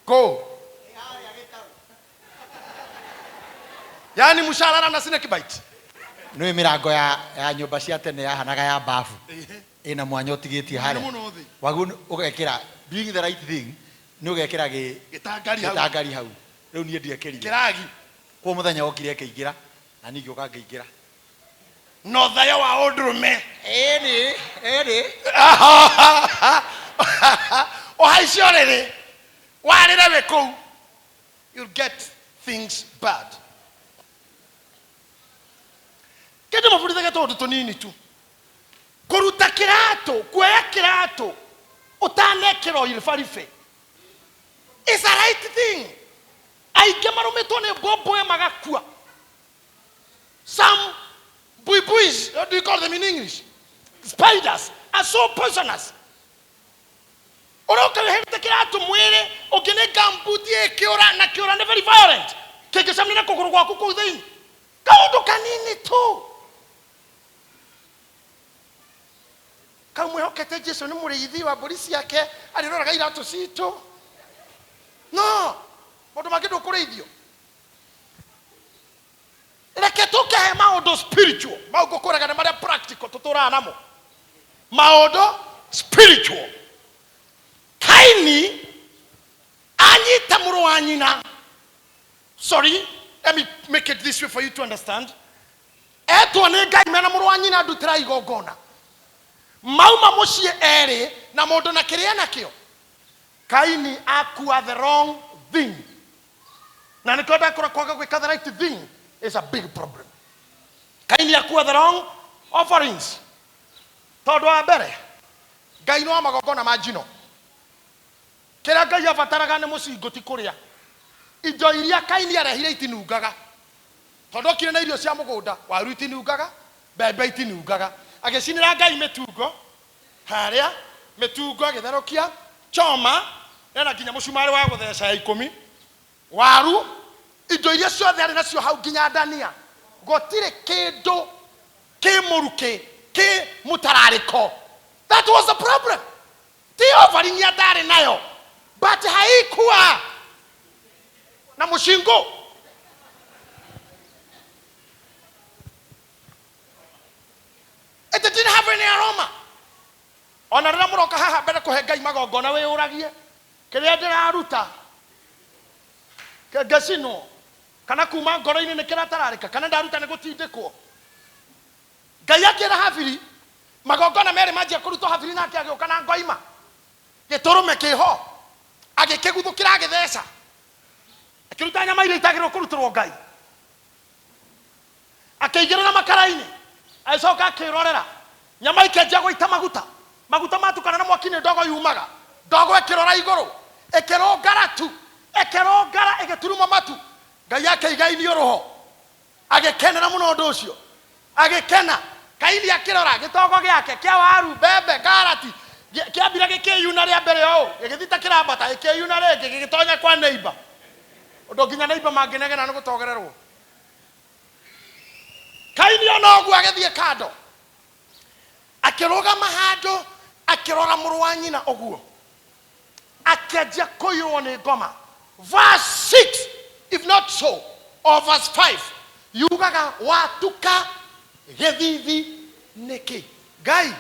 kũ yani msharara na snake bite. Nĩ mĩrango ya nyũmba cia tene yahanaga ya bafu ĩna mwanya ũtigĩtie harĩa. Mũno thĩ. Waguo ũgekĩra doing the right thing, nĩ ũgekĩra Gĩtangari hau. Gĩtangari hau. Rĩu niĩ ndiekĩrire. Kĩragi. Kwa mũthenya okire akĩingĩra na niĩ ngĩũka ngĩingĩra. No thayũ wa ũndũrũme. Ĩni, ĩni. Ũhaice ũrĩrĩ, warĩre wĩ kũu. You'll get things bad. Kĩndũ mabundithagia tũũndũ tũnini tu. Kũruta kĩratũ, kuoya kĩratũ, ũtanekĩra iribaribe. It's a right thing. Aingĩ marũmĩtwo nĩ mbũmbũĩ magakua. Some buibuis, what do you call them in English? Spiders are so poisonous. Ũroka wĩhĩrĩte kĩratũ mwĩrĩ, ũngĩ nĩ gumboot ĩkĩũra, na kĩũra nĩ very violent. Kĩngĩcemania na kũgũrũ gwaku kũu thĩinĩ. Kaũndũ kanini tu. Kau mwĩhokete Jesu nĩ mũrĩithi wa mbũri ciake, arĩroraga iratũ citũ. No, maũndũ mangĩ ndũkũrĩithio. Reke tũkehe maũndũ spiritual, mau ngũkũraga nĩ marĩa practical tũtũraga namo. Maũndũ spiritual. Kaini anyita mũrũ wa nyina. Sorry, let me make it this way for you to understand. Etwo nĩ Ngai mena mũrũ wa nyina ndutĩra igongona. Mauma mũciĩ erĩ na mũndũ na kĩrĩa nakĩo. Kaini akua the wrong thing. Na nĩkĩo ndakora kwaga gwĩka the right thing is a big problem. Kaini akua the wrong offerings. Tondũ wa mbere, Ngai nĩ wa magongona ma njino. Kĩrĩa Ngai abataraga nĩ mũcingo ti kũrĩa. Indo iria Kaini arehire itinungaga. Tondũ okire na irio cia mũgũnda, waru itinungaga, mbembe itinungaga. Agĩcinĩra Ngai mĩtungo, harĩa, mĩtungo agĩtherũkia, choma, ena nginya mũcumarĩ wa gũtheca ya ikũmi, waru, indo iria ciothe arĩ nacio hau nginya ndania. Gũtirĩ kĩndũ kĩ mũrukĩ, kĩ mũtararĩko. That was the problem. Ti offering ya ndarĩ nayo, but haikuwa na mũcingo. It didn't have any aroma. Ona rĩrĩa mũroka haha mbere kũhe Ngai magongona wĩyũragie, kĩrĩa ndĩraruta kĩngĩcinwo. Kana kuma ngoro-inĩ nĩ kĩratararĩka, kana ndaruta nĩ gũtindĩkwo. Ngai akĩra Habili, magongona merĩ manjia kũrutwo, Habili nake agĩũka na ngoima, gĩtũrũme kĩho, agĩkĩguthũkĩra agĩtheca, akĩruta nyama iria itagĩrĩirwo kũrutĩrwo Ngai, akĩigĩrĩra makara-inĩ, agĩcoka akĩrorera nyama ikĩanjia gũita maguta, maguta matukana na mwaki nĩ ndogo yumaga, ndogo ĩkĩrora igũrũ, ĩkĩrũngara tu, ĩkĩrũngara ĩgĩturuma matu. Ngai akĩiga iniũrũ ho, agĩkenera mũno ũndũ ũcio, agĩkena. Kaini akĩrora gĩtogo gĩake kĩa waru, mbembe, karati, kĩambire gĩkĩyuna rĩa mbere ũũ, gĩgĩthiĩ ta kĩrambata, gĩkĩyuna rĩngĩ, gĩgĩtonya kwa neighbor, ũndũ nginya neighbor mangĩnegena nĩ gũtogererwo. Kaini ona ũguo agĩthiĩ kando, akĩrũgama handũ, akĩrora mũrũ wa nyina ũguo, akĩanjia kũiyũrwo nĩ ngoma. Verse 6, if not so, or verse 5, yugaga watuka gĩthithi nĩkĩ? Ngai,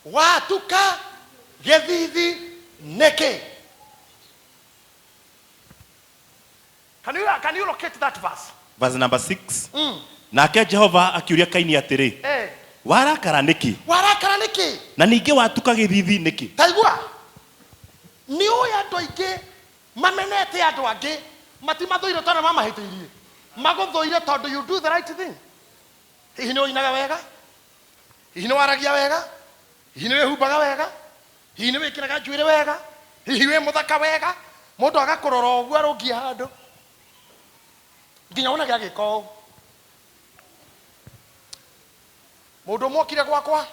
watuka gĩthithi nĩkĩ? Can you locate that verse? Verse number 6. Nake Jehova akiũria Kaini atĩrĩ, warakara nĩkĩ? Warakara nĩkĩ? Na ningĩ watuka gĩthithi nĩkĩ? Taigua, nĩ ũĩ andũ aingĩ mamenete andũ angĩ, matimathũire tondũ mamahĩtĩirie, magũthũire tondũ you do the right thing. Hihi nĩ ũinaga wega, hihi nĩ waragia wega, hihi nĩ wĩhumbaga wega, hihi nĩ wĩkĩraga njuĩrĩ wega, hihi wĩ mũthaka wega, mũndũ agakũrora ũguo arũngiĩ handũ nginya wonage agĩka ũũ. Mũndũ ũmwe okire gwakwa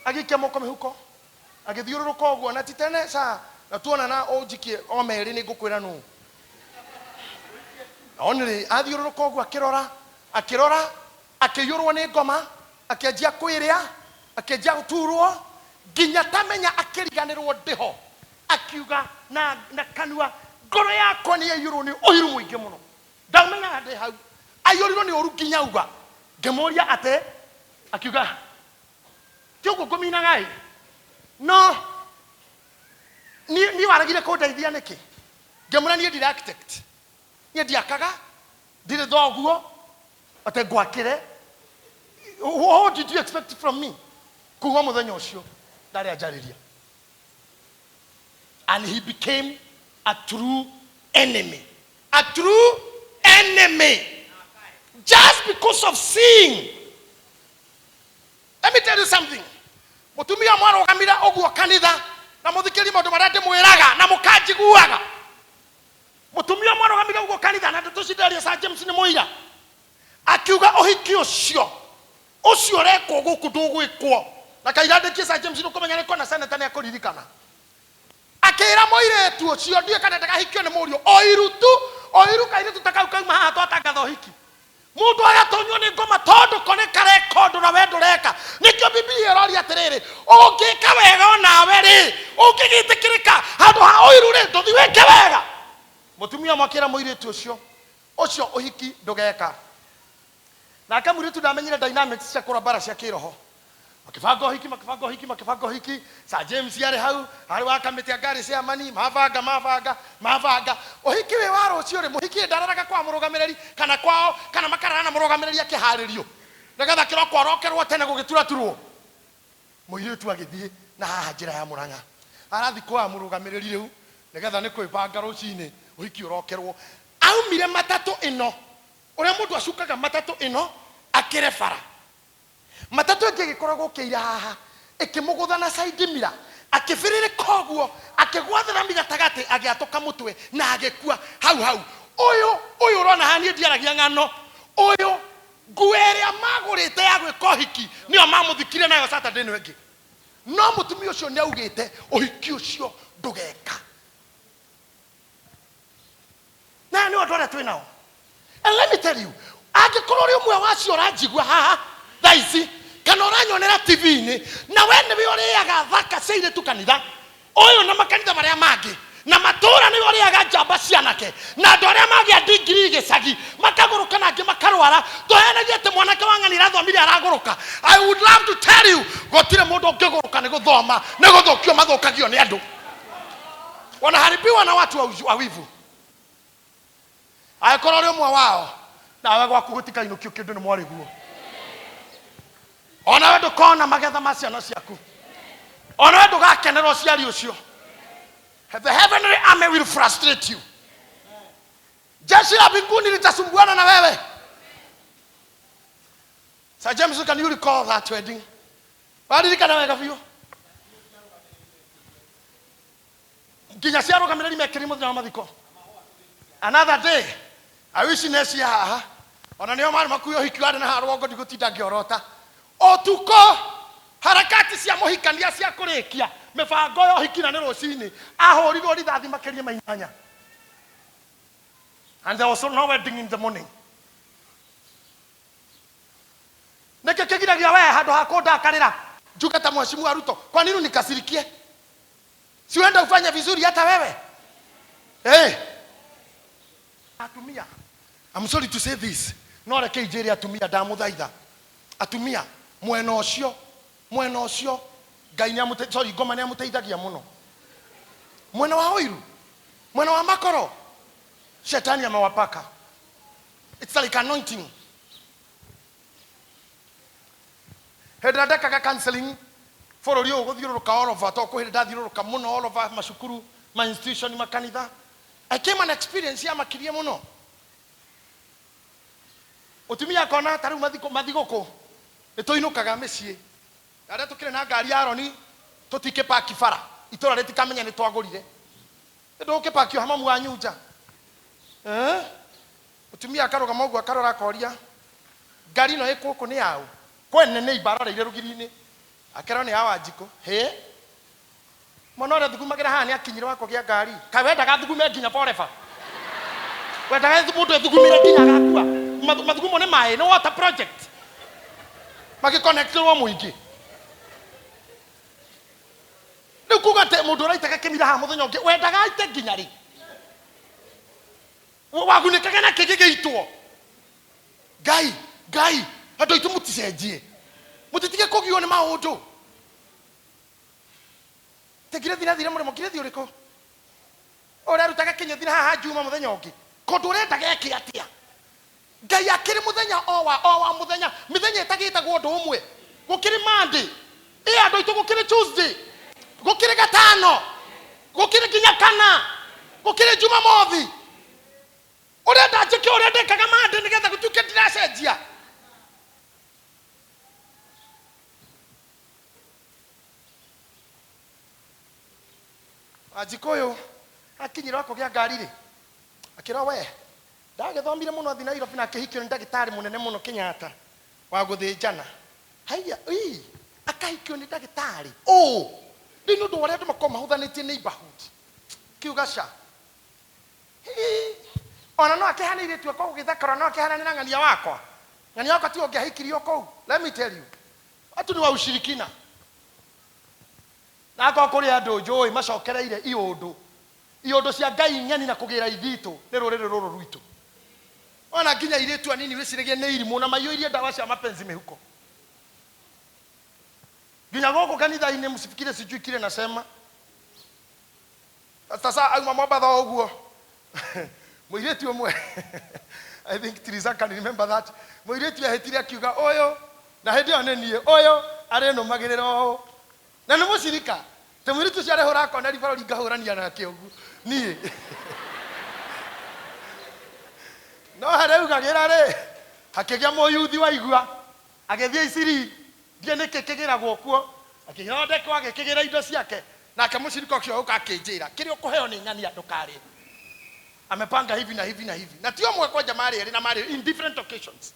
agĩikia moko mĩhuko, agĩthiũrũrũka ũguo, na ti tene ca na tuonana ũnjikie o merĩ nĩ ngũkwĩra nũ. Only athiũrũrũka ũguo akĩrora, akĩrora, akĩiyũrwo nĩ ngoma, akĩanjia kwĩrĩa, akĩanjia gũturwo, nginya tamenya akĩriganĩrwo ndĩho, akiuga na kanua, ngoro yakwa nĩ yaiyũrwo nĩ ũiru mũingĩ mũno, ndamenyaga ndĩ hau, aiyũrirwo nĩ ũru nginya auga. Ngĩmũria atĩ, akiuga ti ũguo ngũminaga ĩ, no niĩ waregire kũndeithia nĩkĩ? Ngĩmwĩra niĩ ndirĩ architect, niĩ ndiakaga, ndirĩ thoguo atĩ ngwakĩre. What did you expect from me? Kuma mũthenya ũcio ndarĩ anjarĩria, and he became a true enemy, a true enemy, just because of seeing. Let me tell you something. Mũtumia mwarũgamire ũguo kanitha na mũthikĩrie maũndũ marĩa ndĩmwĩraga na mũkanjiguaga. Mũtumia mwarũgamire ũguo kanitha na ndeto cindaria Sir James nĩ mũira, akiuga ũhiki ũcio ũcio ũrekwo gũkũ ndũgwĩkwo, na kairandĩkie Sir James nĩũkũmenya nĩ kona senator nĩ akũririkana. Akĩra mũirĩtu ũcio ndiũĩ kana ndagahikio nĩ mũriũ, ũiru tu, ũiru kairĩtu ta kau kauma haha twatangatha ũhiki, mũndũ agatonywo nĩ ngoma tondũ ko nĩ kareka ũndũ na we ndũreka. Nĩkĩo Bibilia ĩroria atĩrĩrĩ, ũngĩka wega onawe rĩ, ũngĩgĩtĩkĩrĩka handũ ha ũiru rĩ, ndũthi wĩke wega. Mũtumia ũmwe akĩra mũirĩtu ũcio, ũcio ũhiki ndũgeka. Nake mũirĩtu ndamenyire dynamics cia kũrũa mbara cia kĩroho. Makĩbanga ũhiki, makĩbanga ũhiki, makĩbanga ũhiki. Sir James arĩ hau, arĩ wa kamĩtĩ ya ngari cia mani, mabanga, mabanga, mabanga. Ũhiki wĩ wa rũciũ rĩ, mũhiki ndararaga kwa mũrũgamĩrĩri kana kwao, kana makarara na mũrũgamĩrĩri akĩharĩrio, nĩgetha kĩroko arokerwo tene gũgĩturaturwo. Mũirĩtu agĩthiĩ na haha njĩra ya Mũrang'a, arathiĩ kwa mũrũgamĩrĩri rĩu, nĩgetha nĩ kwĩbanga rũcinĩ ũhiki ũrokerwo. Aumire matatũ ĩno, ũrĩa mũndũ acukaga matatũ ĩno akĩre bara, matatũ ĩngĩ ĩgĩkoragwo kĩira haha, ĩkĩmũgũtha na side mirror, akĩbĩrĩrĩka ũguo, akĩgwathĩra gatagatĩ, agĩatũka mũtwe na agĩkua hau hau. Ũyũ ũyũ ũrona haha, niĩ ndiaragia ng'ano, ũyũ nguo ĩrĩa magũrĩte ya gwĩka ũhiki nĩyo mamũthikire nayo Saturday ĩno ĩngĩ. No mũtumia ũcio nĩ augĩte ũhiki ũcio ndũgeka. Na nĩ andũ arĩa twĩ nao. And let me tell you, angĩkorwo ũrĩ ũmwe wacio ũranjigua haha thaa ici, kana ũranyonera TV-inĩ, na we nĩwe ũrĩaga thaka cia airĩtu kanitha ũyũ na makanitha marĩa mangĩ na matũra, nĩwe ũrĩaga njamba cianake na andũ arĩa magĩa ndigiri gĩcagi makagũrũka na angĩ makarwara, tũheanagie atĩ mwanake wa ng'ani arathomire aragũrũka. I would love to tell you, gũtirĩ mũndũ ũngĩgũrũka nĩ gũthoma, nĩ gũthũkio mathũkagio nĩ andũ, wanaharibiwa na watu wa wivu. Angĩkorwo ũrĩ ũmwe wao, nawe gwaku gũtikainũkio kĩndũ nĩ mwarĩguo. Onawe ndũkona magetha ma ciana ciaku. Onawe ndũgakenera ũciari ũcio. The heavenly army will frustrate you. Jeshi la mbinguni litasumbuana na wewe. Sir James, can you recall that wedding? Waririkana wega biũ. Nginya ciarũgamĩrĩri mekĩri mũthenya wa mathiko. Another day, I wish neci haha. Ona nĩo marĩ makuo ũhiki warĩ na haha rũgongo ndigũtinda ngĩorota. Ũtukũ harakati cia mũhikania cia kũrĩkia mĩbango ya ũhiki na nĩ rũcinĩ ahũrirwo rithathi makĩria ma inyanya. And there was no wedding in the morning. Nĩkĩ kĩgiragia we handũ ha kũndakarĩra njuge ta mheshimiwa Ruto, kwa nini unikasirikie? Si uende ufanye vizuri hata wewe? Hey. Atumia, I'm sorry to say this, no reke njĩre atumia ndamũthaitha. Atumia, mwena ũcio, mwena ũcio Ngai nĩ sorry, ngoma nĩ amũteithagia mũno. Mwena wa ũiru, mwena wa makoro, shetani amewapaka. It's like anointing. Hĩndĩ ĩrĩa ndekaga counseling bũrũri ũyũ gũthiũrũrũka all over, tondũ kwĩ hĩndĩ ndathiũrũrũka mũno all over macukuru, ma institution, makanitha. I came an experience yamakirie mũno. Mũtumia akona ta rĩu mathigũkũ nĩ tũinũkaga mĩciĩ arĩa tũkĩrĩ na ngari ya Aroni tũtikĩpaki bara itũra rĩtikamenya nĩ twagũrire ndũkĩpaki o hamamu wanyu nja. Eh? Mũtumia akarũgama ũguo akarora akoria ngari ĩno ĩ gũkũ nĩ yaũ? Kwene nĩ imba aroreire rũgiri-inĩ akerwo nĩ ya Wanjikũ. Hĩ, mwana ũrĩa thugumagĩra haha nĩ akinyire wa kũgĩa ngari. Kaĩ wendaga thugume nginya forever? Wendaga mũndũ ethugumĩre nginya agakua? Mathugumo nĩ maĩ, nĩ water project magĩconnectirwo mũingĩ. Rĩu kuga atĩ mũndũ ũraitaga kĩmira haha mũthenya ũngĩ wendaga aite nginya rĩ? Wagunĩkaga na kĩ gĩgĩitwo? Ngai, Ngai, andũ aitũ mũticenjie, mũtitige kũgio nĩ maũndũ. Te ngirĩthi nathire mũrĩmo, ngirĩthi ũrĩkũ? Ũrerutaga kĩnyũthi na haha Juma mũthenya ũngĩ. Kũndũ ũrendaga eke atĩa? Ngai akĩrĩ mũthenya o wa o wa mũthenya, mĩthenya ĩtagĩtagwo ũndũ ũmwe. Gũkĩrĩ Monday, ĩ andũ aitũ gũkĩrĩ Tuesday, gũkĩrĩ gatano, gũkĩrĩ nginya kana, gũkĩrĩ Jumamothi. Ũrenda njĩke ũrĩa ndĩkaga Monday nĩgetha gũtuĩke ndiracenjia? Wanjikũ ũyũ akinyire wa kũgĩa ngari rĩ, akĩrwo we ndagĩthomire mũno athi Nairobi na akĩhikio nĩ ndagĩtarĩ mũnene mũno Kenyatta wa gũthĩnjana. Haiya, ii, akahikio nĩ ndagĩtarĩ ũ rĩu nĩ ũndũ wa ũrĩa andũ makoragwo mahũthanĩtie neighborhood. Kiuga ca. Hii, ona no akĩhane airĩtu akwa gũgĩthakara, no akĩhanane na ng'ania wakwa. Ng'ania wakwa tiwe ũngĩahikirio kũu. Let me tell you, watu ni wa ushirikina. Na akorwo kũrĩ andũ njũĩ macokereire iũndũ, iũndũ cia Ngai ng'eni na kũgĩra ithitũ nĩ rũrĩrĩ rũrũ rwitũ. Ona nginya airĩtu anini wĩciragie nĩ irimũ na maiyũirie ndawa cia mapenzi mĩhuko. Nginya gũkũ kanitha-inĩ msifikire sijui kile nasema. Pastor Sa auma Mombatha o ũguo. Mũirĩtu ũmwe I think Teresa can remember that. Mũirĩtu ehĩtire akiuga ũyũ na hĩndĩ ĩyo nĩ niĩ ũyũ arĩnũmagĩrĩra ũũ. Na nĩ mũcirika. Te mũirĩtu ũcio arĩhũra akona ribarũri ngahũrania nake ũguo niĩ. No harĩa augagĩra rĩ, hakĩgĩa mũyuthi waigua agĩthiĩ Isiri Ndiũĩ nĩkĩ kĩgĩragwo kuo. Akĩthondekwo agĩkĩgĩra indo ciake. Nake mũcirika ũcio agĩũka akĩnjĩra, kĩrĩa ũkũheo nĩ ng'ania ndũkarĩe. Amepanga hivi na hivi na hivi. Na ti ũmwe kwanja marĩ erĩ na marĩ in different occasions.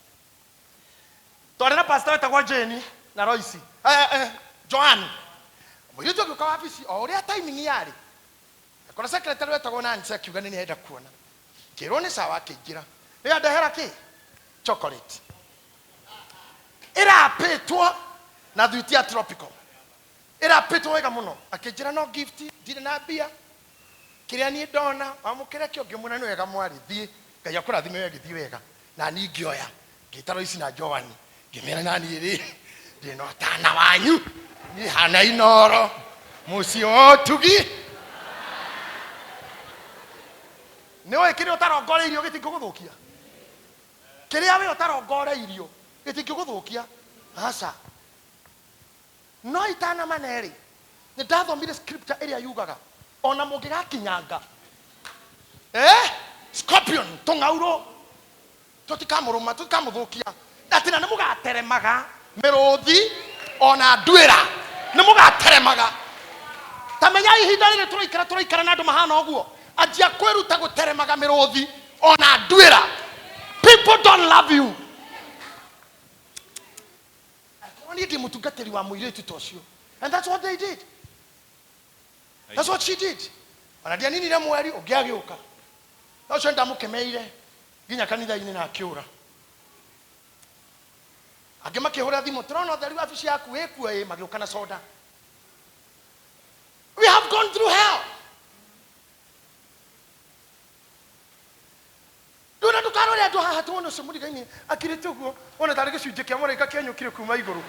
Twarĩ na pastor wetagwo Jane na Royce. Joan. Mũirĩtu agĩũka wabici o ũrĩa timing yarĩ. Akora secretary wetagwo Nancy akiuga nĩ nĩarenda kuona. Ngĩrwo nĩ sawa akĩingĩra. Nĩ andehera kĩ? Chocolate. Ĩrapĩtwo na thwiti ya tropical. Ĩrapĩtwo wega mũno. Akĩnjĩra no gift, ndirĩ na mbia. Kĩrĩa niĩ ndona, wamũkĩre kĩo ngĩmwĩra nĩ wega mwarĩ, thiĩ. Ngai akũrathime we gĩthiĩ wega. Na niĩ ngĩoya, ngĩta Royce na Joan, ngĩmera na niĩ rĩ, ndĩ na ũtana wanyu. Niĩ hana Inooro, mũciĩ wa ũtugi. Nĩ ũĩ kĩrĩa ũtarongoreirio gĩtingĩgũthũkia? Kĩrĩa we ũtarongoreirio gĩtingĩgũthũkia. Aca. No itanamane rĩ, nĩ ndathomire scripture ĩrĩa yugaga ona mũngĩgakinyanga scorpion tũng'aurũ tũtikamũrũma, tũtikamũthũkia, atĩ na nĩ mũgateremaga mĩrũthi ona nduĩra, nĩ mũgateremaga. Ta menya ihinda rĩrĩ tũraikara, tũraikara na andũ mahana ũguo, anjia kwĩruta gũteremaga mĩrũthi ona nduĩra. People don't love you. Angĩkorwo niĩ ndĩ mũtungatĩri wa mũirĩtu ta ũcio, and that's what they did, that's what she did. Ona ndianinire mweri ũngĩ agĩũka, na ũcio nĩndamũkemeire nginya kanitha-inĩ na akĩũra. Angĩ makĩhũra thimũ, tũrona ũtheri wabici yaku ĩkuo ĩ, magĩũka na soda. We have gone through hell. Rĩu na ndũkarore andũ haha tuone ũcio mũrigaini akirĩte ũguo, wone tarĩ gĩcunjĩ kĩa mũraika kĩenyũkire kuma igũrũ.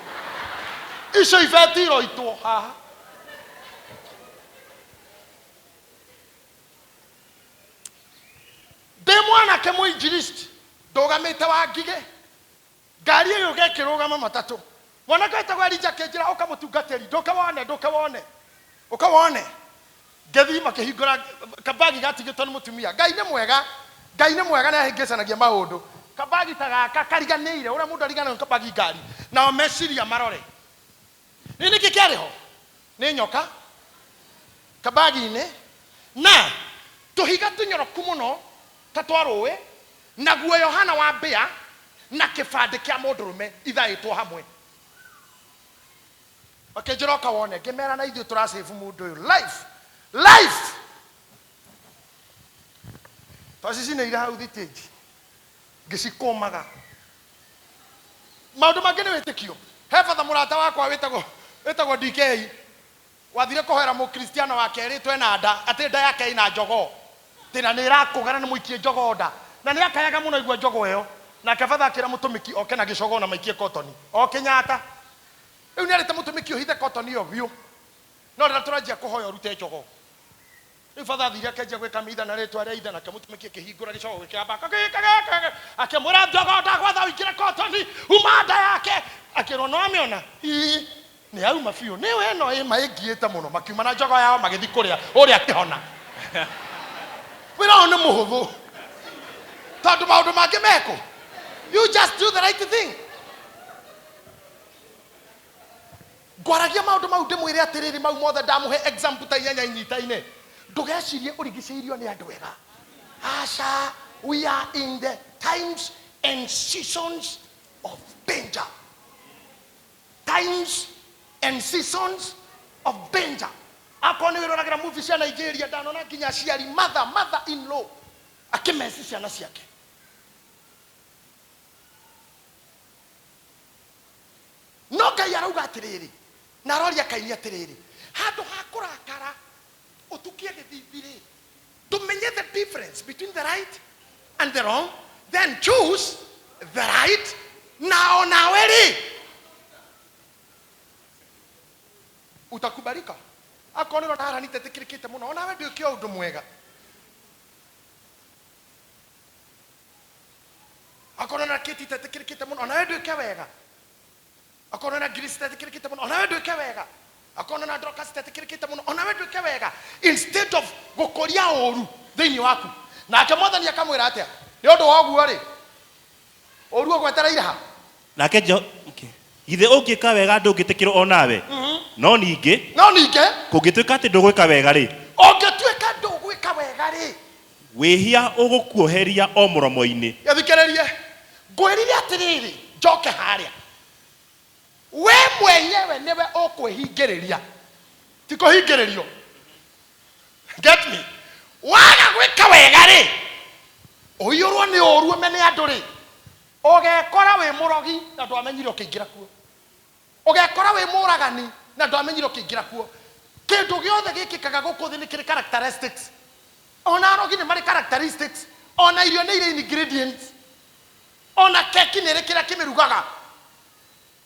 Icio ibeti iroitwo haha. Ndĩ mwanake mũinjilisti ndũgamĩte wa ngigĩ, ngari ĩgĩũka ĩkĩrũgama matatũ. Mwanake wetagwo Elijah akĩnjĩra ũka mũtungatĩri, ndũke wone, ndũke wone, ũka wone. Ngĩthiĩ makĩhingũra kabagi gatigĩtwo nĩ mũtumia. Ngai nĩ mwega, Ngai nĩ mwega nĩ ahĩngĩcanagia maũndũ. Kabagi ta gaka kariganĩire, ũrĩa mũndũ ariganagwo nĩ kabagi ngari, nao meciria marore. Nĩ nĩkĩ kĩarĩ ho? Nĩ nyoka kabagi-inĩ na tũhiga tũnyoroku mũno ta twa rũĩ, na guoya ũhana wa mbĩa na kĩbandĩ kĩa mũndũrũme ithaĩtwo hamwe. Makĩnjĩra ũka wone, ngĩmera na ithuĩ tũra save mũndũ ũyũ life, life. Twacicinĩire hau thitĩnji ngĩcikũmaga. Maũndũ mangĩ nĩ wĩtĩkio. He batha mũrata wakwa wĩtagwo wĩtagwo DK wathire kũhoera mũkristiano wake erĩtwo ena nda, atĩ nda yake ĩna njogoo, atĩ na nĩ ĩrakũga na nĩ mũikie njogoo nda, na nĩ akayaga mũno aigua njogoo ĩyo. Nake batha akĩra mũtũmĩki oke na gĩcogoo na maikie kotoni o Kenyatta. Rĩu nĩ erĩte mũtũmĩki ũhithe kotoni ĩyo biũ, no rĩrĩa tũranjia kũhoya ũrute njogoo. Rĩu batha athire akĩanjia gwĩka mitha na rĩtwa rĩa ithe, nake mũtũmĩki akĩhingũra gĩcogoo gĩkĩamba kagĩ, akĩmwĩra njogoo ndagwatha ũingĩre kotoni, uma nda yake. Akĩrwo no amĩona, ii nĩ yauma biũ, nĩ we ĩno ĩma ĩngiĩte mũno. Makiuma na njogoo yao magĩthiĩ kũrĩa ũrĩa akĩhona. Wĩra ũyũ nĩ mũhũthũ tondũ maũndũ mangĩ mekũ, you just do the right thing. Ngwaragia maũndũ mau ndĩmwĩre atĩrĩrĩ, mau mothe ndamũhe example ta inyanya inyitaine, ndũgecirie ũrigicĩirio nĩ andũ ega. Aca, we are in the times and seasons of danger. Times and seasons of danger. Akorwo nĩ wĩroragĩra movie cia Nigeria, ndanona nginya aciari, mother, mother in law akĩmeci ciana ciake. No Ngai arauga atĩrĩrĩ, na aroria Kaini atĩrĩrĩ, handũ ha kũrakara ũtukie gĩthithi-rĩ, tũmenye the difference between the right and the wrong, then choose the right, na o nawe rĩ utakubalika. Akorwo nĩ ũrona Harani itetĩkĩrĩkĩte mũno, o nawe ndwĩke o ũndũ mwega. Akorwo na Kate itetĩkĩrĩkĩte mũno, o nawe ndwĩke wega. Akorwo na Grace itetĩkĩrĩkĩte mũno, o nawe ndwĩke wega. Akorwo na Dorcas itetĩkĩrĩkĩte mũno, o nawe ndwĩke wega. Instead of gũkũria ũru thĩinĩ waku. Nake Mwathani akamwĩra atĩa? Nĩ ũndũ wa ũguo rĩ, ũru ũgwetereire ha? Nake Jo- okay. Githĩ ũngĩka wega ndũngĩtĩkĩrwo o nawe? No ningĩ, No ningĩ, kũngĩtuĩka atĩ ndũgwĩka wega rĩ, ũngĩtuĩka ndũgwĩka wega rĩ, Wĩhia ũgũkuoheria o mũromo-inĩ. Gĩthikĩrĩrie, ngwĩrire atĩrĩrĩ, njoke harĩa, we mwenyewe nĩwe ũkwĩhingĩrĩria, ti kũhingĩrĩrio. Get me? Waga gwĩka wega-rĩ, ũiyũrwo nĩ ũũru ũmene andũ-rĩ, ũgekora wĩ mũrogi na ndwamenyire ũkĩingĩra kuo. Ũgekora wĩ mũragani na ndwamenyire ũkĩingĩra kuo. Kĩndũ gĩothe gĩkĩkaga gũkũ thĩ nĩ kĩrĩ characteristics. Ona arogi nĩ marĩ characteristics. Ona irio nĩ irĩ ingredients. Ona keki nĩ ĩrĩ kĩrĩa kĩmĩrugaga.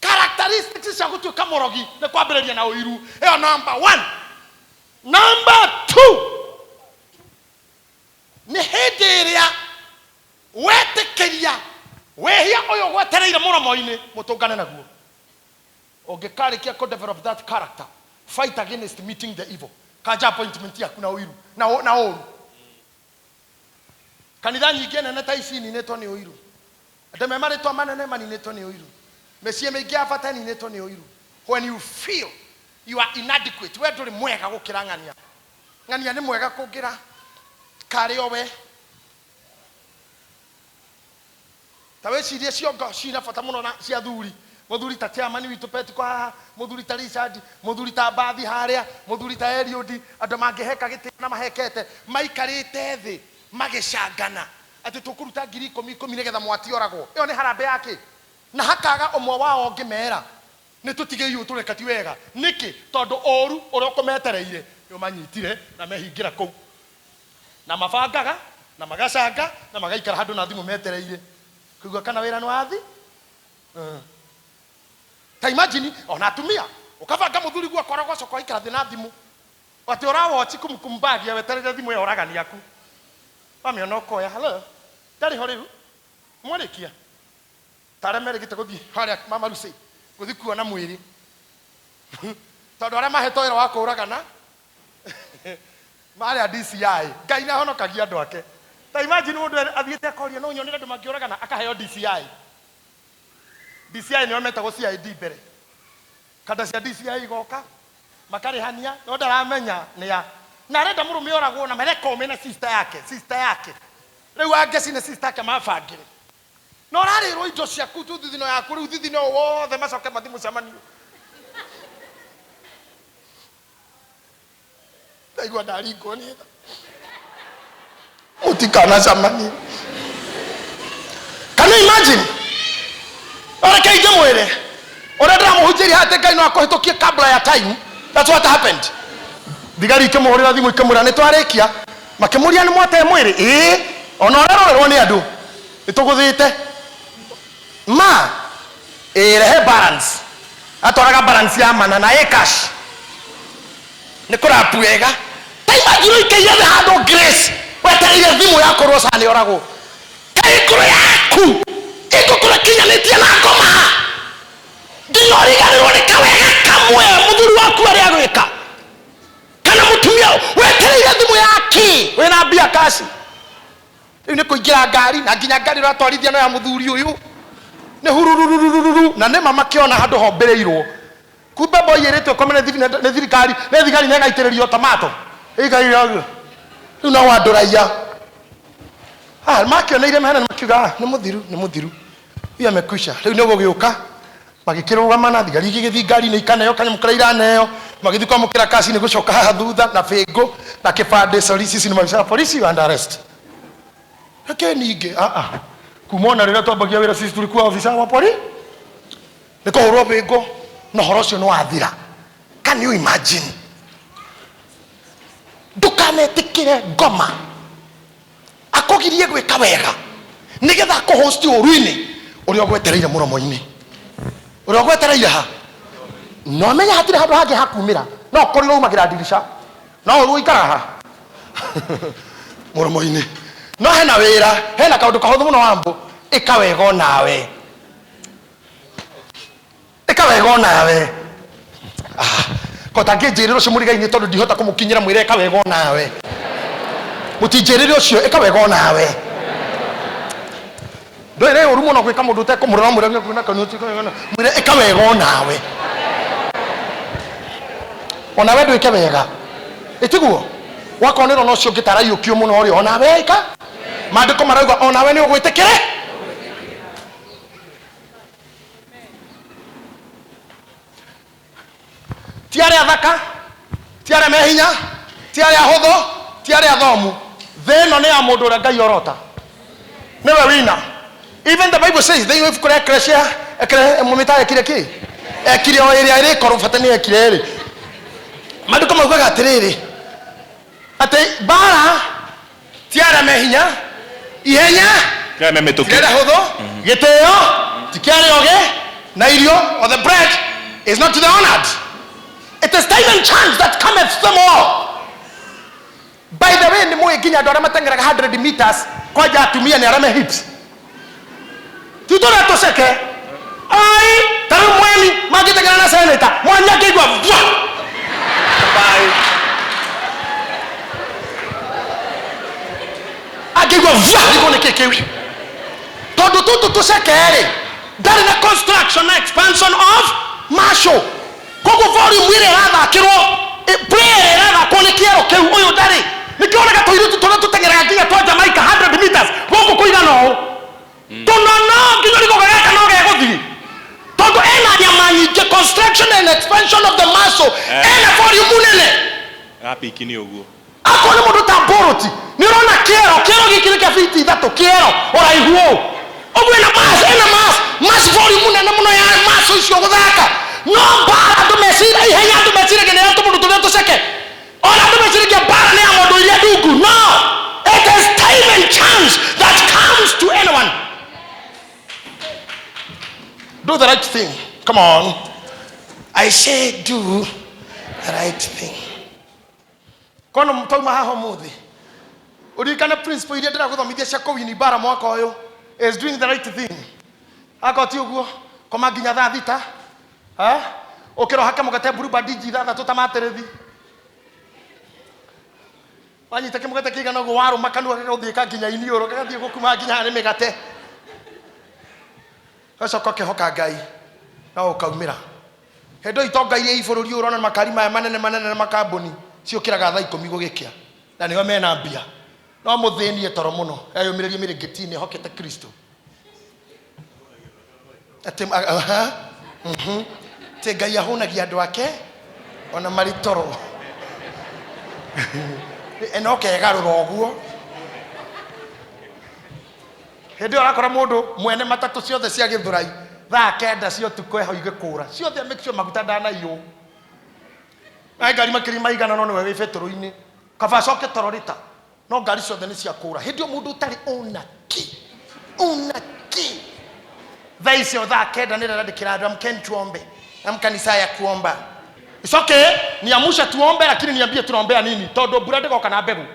Characteristics cia gũtuĩka mũrogi nĩ kwambĩrĩria na ũiru. Ĩyo number one. Number two, nĩ hĩndĩ Hĩndĩ ĩrĩa wetĩkĩria wĩhia ũyũ gwetereire mũromo-inĩ mũtũngane naguo, ũngĩkarĩkia kũ develop that character, fight against meeting the evil. Kanja appointment yaku na ũiru na ũru. Kanitha nyingĩ nene ta ici ininĩtwo nĩ ũiru. Andũ me marĩtwa manene maninĩtwo nĩ ũiru. Mĩciĩ mĩingĩ ya bata ĩninĩtwo nĩ ũiru. When you feel you are inadequate, we ndũrĩ mwega gũkĩra ng'ania. Ng'ania nĩ mwega kũngĩra karĩ o we. Ta wĩcirie ciongo cina bata mũno na cia athuri. Mũthuri ta chairman witũ Petiko haha, mũthuri ta Richard, mũthuri ta Mbathi harĩa, mũthuri ta Eliud, andũ mangĩheka gĩtĩo na mahekete, maikarĩte thĩ magĩcangana atĩ tũkũruta ngiri ikũmi ikũmi nĩgetha mwati oragwo. Ĩyo nĩ harambee ya kĩ? Na hakaga ũmwe wao ũngĩmera nĩ tũtigei ũũ tũreka ti wega. Nĩkĩ? Tondũ ũru ũrĩa ũkũmetereire nĩ ũmanyitire na mehingĩra kũu. Na mabangaga na magacanga na magaikara handũ na thimũ metereire kũigua kana wĩra nĩ wathi. Ta imagine ona atumia ũkabanga mũthuri guo akora ũgacoka ũgaikara thĩ na thimũ atĩ ũrawochi kumukumbagia wetereire thimũ ya ũragani aku wamĩona ũkoya hello ndarĩ ho rĩu mwarĩkia ta arĩa merĩgĩte gũthiĩ harĩa Mama Lucy gũthiĩ kuona mwĩrĩ tondũ arĩa mahetwo wĩra wa kũũragana marĩa DCI. Ngai nĩ ahonokagia andũ ake. Ta imagine mũndũ athiĩte akoria no nyonere andũ mangĩũragana akaheo DCI. DCI nĩo metagwo CID mbere. Kanda cia DCI igoka makarĩhania no ndaramenya nĩ a na arenda mũrũme oragwo na mereka ũme na sister yake, sister yake rĩu angeci na sister yake mabangĩre na ũrarĩrwo indo ciaku tu thithino yaku rĩu thithino wothe macoke mathi mũcemanio. Ndaigua ndaringwo nĩ tha. Mũtikanacemanie. Can you imagine? Reke ingĩmwĩre ũrĩa ndĩramũhunjĩria atĩ Ngai no akũhĩtũkie kabla ya time. That's what happened. Thigari ikĩmũhũrĩra thimũ ikĩmwĩra nĩ twarĩkia. Makĩmũria nĩ mwate mwĩrĩ? Ĩĩ, ona ũrerorerwo nĩ andũ nĩ tũgũthĩte ma ĩĩ, rehe balance. Atwaraga balance ya mana na ĩ cash nĩ kũrapu wega. Ta imagine ũikaire thĩ handũ Grace wetereire thimũ ya kũrwo caa nĩ oragwo. Kaĩ ngoro yaku ĩngũkũra kinyanĩtie na ngoma nginya ũriganĩrwo nĩ kawega kamwe mũthuri waku arĩa agwĩka kana mũtumia wetereire thimũ yake wĩna mbia kaci rĩu nĩ kũingĩra ngari na nginya ngari ũratwarithia no ya mũthuri ũyũ nĩ hurururururu na nĩma makĩona handũ hombĩrĩirwo kumbe boy ĩrĩtwo ĩkome nĩ thirikari nĩ thigari na ĩgaitĩrĩrio tomato ĩikaire ũguo rĩu no andũ raia makĩoneire mehana makiuga nĩ mũthiru nĩ mũthiru huyu amekwisha. Rĩu nĩ gũgĩũka magĩkĩrũgama na thigari igĩgĩthiĩ ngari-inĩ ikaneo kanyamũ karĩa iraneo magĩthiĩ kwamũkĩra kaci nĩ gũcoka haha thutha na bĩngũ na kĩbandĩ. Sorry, sisi ni maafisa wa polisi, you are under arrest. Lakini ningĩ kuma ona rĩrĩa twambagia wĩra sisi tulikuwa ofisa wa poli nĩ kũhũrwo bĩngũ na ũhoro ũcio nĩ wathira. Can you imagine? Ndũkanetĩkĩre ngoma akũgirie gwĩka wega nĩgetha akũhosti ũru-inĩ ũrĩa ũgwetereire mũromo-inĩ ũrĩa ũgwetereire ha no menya hatirĩ handũ hangĩ hakumĩra no ũkorirwo umagĩra ndirica no ũru ũikaraga ha mũromo-inĩ no hena wĩra hena kaũndũ kahũthũ mũno wambũ ĩka wega onawe ĩka wega onawe kota ngĩnjĩrĩra ũcio mũrigainĩ tondũ ndihota kũmũkinyĩra mwĩre ĩka wega onawe mũtinjĩrĩre ũcio ĩka wega onawe ndũĩ nĩ ũru mũno gwĩka mũndũ ũtekũmũrora mwĩre na kanua mwĩre ĩka wega onawe onawe ndwĩke wega ĩtiguo wakonĩrwo na ũcio ũngĩ taraiyũkio mũno rĩ onawe ĩka maandĩko marauga onawe nĩ ũgwĩtĩkĩre. Ti arĩa athaka, ti arĩa me hinya, ti arĩa ahũthũ, ti arĩa athomu. Thĩ ĩno nĩ ya mũndũ ũrĩa Ngai orota nĩwe wina. Even the Bible says thĩinĩ wa ibuku rĩa Eklesia mũmĩta ekire kĩ ekire o ĩrĩa ĩrĩkorwo bata nĩ ekire ĩrĩ maandĩko maugaga atĩrĩrĩ atĩ mbara ti arĩa me hinya ihenya Ti arĩa me mĩtũkĩ. ti arĩa hũthũ gĩtĩo ti kĩa arĩa ogĩ na irio or the bread is not to the honored. It is time and chance that cometh to them all. By the way, nĩ mũĩ nginya andũ arĩa mateng'eraga 100 meters kwanja atumia nĩ arĩa me hips. Ti tũrĩa tũceke. Ai, ta rĩu mweni mangĩteng'era na senator, mweni angĩigua vwa. Bye. Angĩigua vwa, nĩguo nĩ kĩ kĩu. Tondũ tũtũ tũceke rĩ, ndarĩ na construction na expansion of muscle. Koguo volume ĩrĩa ĩrathakĩrwo, play ĩrĩa ĩrathakwo nĩ kĩero kĩu, ũyũ ndarĩ. Nĩkĩo wonaga tũirĩtu tũrĩa tũteng'eraga nginya twa Jamaica 100 meters gũkũ kũigana ũũ. Tũnono nginya ũrigũga gaka no gegũthiĩ. Tondũ ena nyama nyingĩ, construction and expansion of the muscle, ena volume nene. Gapiki nĩ ũguo. Akorwo nĩ mũndũ ta Bolt, nĩ ũrona kĩero, kĩero gĩkĩ nĩ kĩa biti ithatũ, kĩero ũraihu ũũ. Ũguo ena mass, ena mass, mass volume nene mũno ya mass icio gũthaka. No mbara andũ meciragia, ihenya andũ meciragia nĩ ya tũmũndũ tũrĩa tũceke. Ona andũ meciragia mbara nĩ ya ng'ondu iria ndungu. No, it is time and chance that comes to anyone. Do the right thing. Come on. I say do the right thing. Kono twauma haha ũmũthĩ, ũririkane principle iria ndĩragũthomithia cia kũwini mbara mwaka ũyũ is doing the right thing. Akorwo ti ũguo, koma nginya thaa thita, ha? Ũkĩra ũhake mũgate Blue Band inji ithathatũ ta matĩrĩthi. Wanyita kĩmũgate kĩigana ũguo warũma kanua gagũthiĩka nginya iniũrũ, gagathiĩ gũkuma nginya haha nĩ mĩgate. Ũgacoka ũkehoka Ngai no ũkaumĩra. Hĩndĩ ĩyo itonga iria i bũrũri ũyũ ũrona makari maya manene manene na makambuni ciũkĩraga thaa ikũmi gũgĩkĩa na nĩo mena mbia. No mũthĩni e toro mũno eyũmĩrĩrie mĩrĩngĩti-inĩ ehokete Kristo. Atĩ, aha, Atĩ Ngai ahũnagia andũ ake ona marĩ toro. No kegarũra ũguo. Hĩndĩ ĩyo ũrakora mũndũ mwene matatũ ciothe cia Gĩthũrai thaa kenda cia ũtukũ eho igĩkũra ciothe, make sure maguta ndanaiywo. Na ngari makĩria ma igana no nĩwe wĩ betũrũ-inĩ. Kaba acoke toro rĩta no ngari ciothe nĩ cia kũra. Hĩndĩ ĩyo mũndũ ũtarĩ ona kĩ, ona kĩ. Thaa icio thaa kenda nĩ ndĩrandĩkĩra andũ, amkeni tuombe, amkani saa ya kuomba. It's okay, niamushe tuombe, lakini niambie tunaombea nini, tondũ mbura ndĩgoka na mbegũ.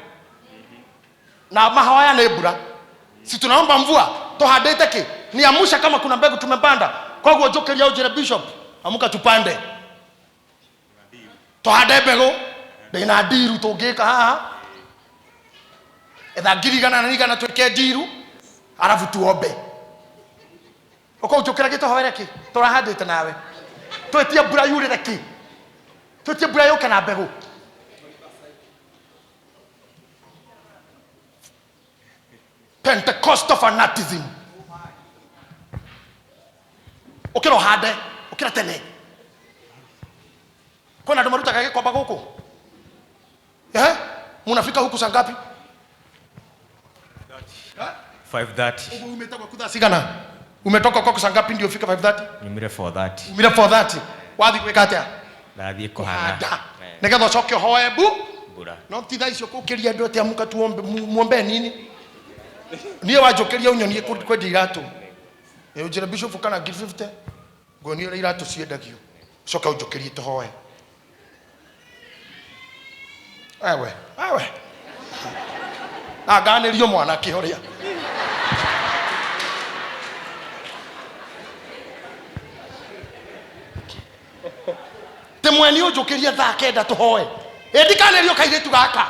Na mahoya nĩ mbura. Si tunaomba mvua, tuhandĩte kĩ? Niamushe kama kuna mbegu tumepanda. Koguo njũkĩria ũnjĩre bishop, amuka tupande. Tuhande mbegũ. Ndĩna ndiru tũngĩka haha. Etha ngiri igana na igana twĩke ndiru, arabu tuombe. Ũkau njũkĩra gĩtũhoere kĩ? Tũrahandĩte nawe. Twĩtie mbura yurĩre kĩ? Twĩtie mbura yũke na mbegũ. Pentecostal fanatism. Ũkĩra ũhande, ũkĩra tene. Kwĩna andũ marutaga gĩkomba gũkũ? Eh? Munafika huku saa ngapi? 5:30. Ũguo umĩte gwaku thaa cigana? Umetoka kwako saa ngapi ndio ufike 5:30? Nyumire 4:30. Umire 4:30. Wathiĩ gwĩka atĩa? Ndathiĩ kũhanda. Kũhanda. Nĩgetha ũcoke ũhoe mbu. Mbura. No ti thaa icio kũkĩria andũ atĩ amũka tuombe, muombe nini? Niĩ wanjũkĩria ũnyonie kwendia iratũ. Ĩ ũnjĩre bishop kana ngiri 50, nguonie ũrĩa iratũ ciendagio. Ũcoke ũnjũkĩrie tũhoe. Ewe, ewe. Na nganĩrio mwanake ũrĩa. Te mweni ũnjũkĩrie thaa kenda tũhoe. Ĩ ndikanĩrio kairĩtu gaka.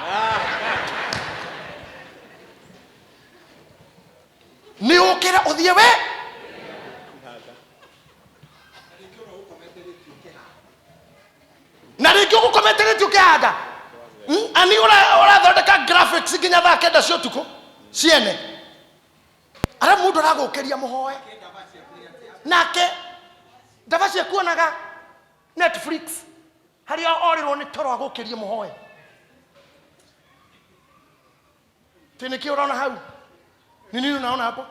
Nĩ ũkĩre ũthiĩ we. Na rĩngĩ ũgũkomete rĩngĩ ũkĩhanda. Ani ũrathondeka graphics nginya thaa kenda cia ũtukũ ciene. Ara mũndũ aragũkĩria mũhoe. Nake ndaba ciekuonaga Netflix harĩa orĩrwo nĩ toro agũkĩrie mũhoe. Tĩ nĩkĩ ũrona hau? Ni nini unaona hapo?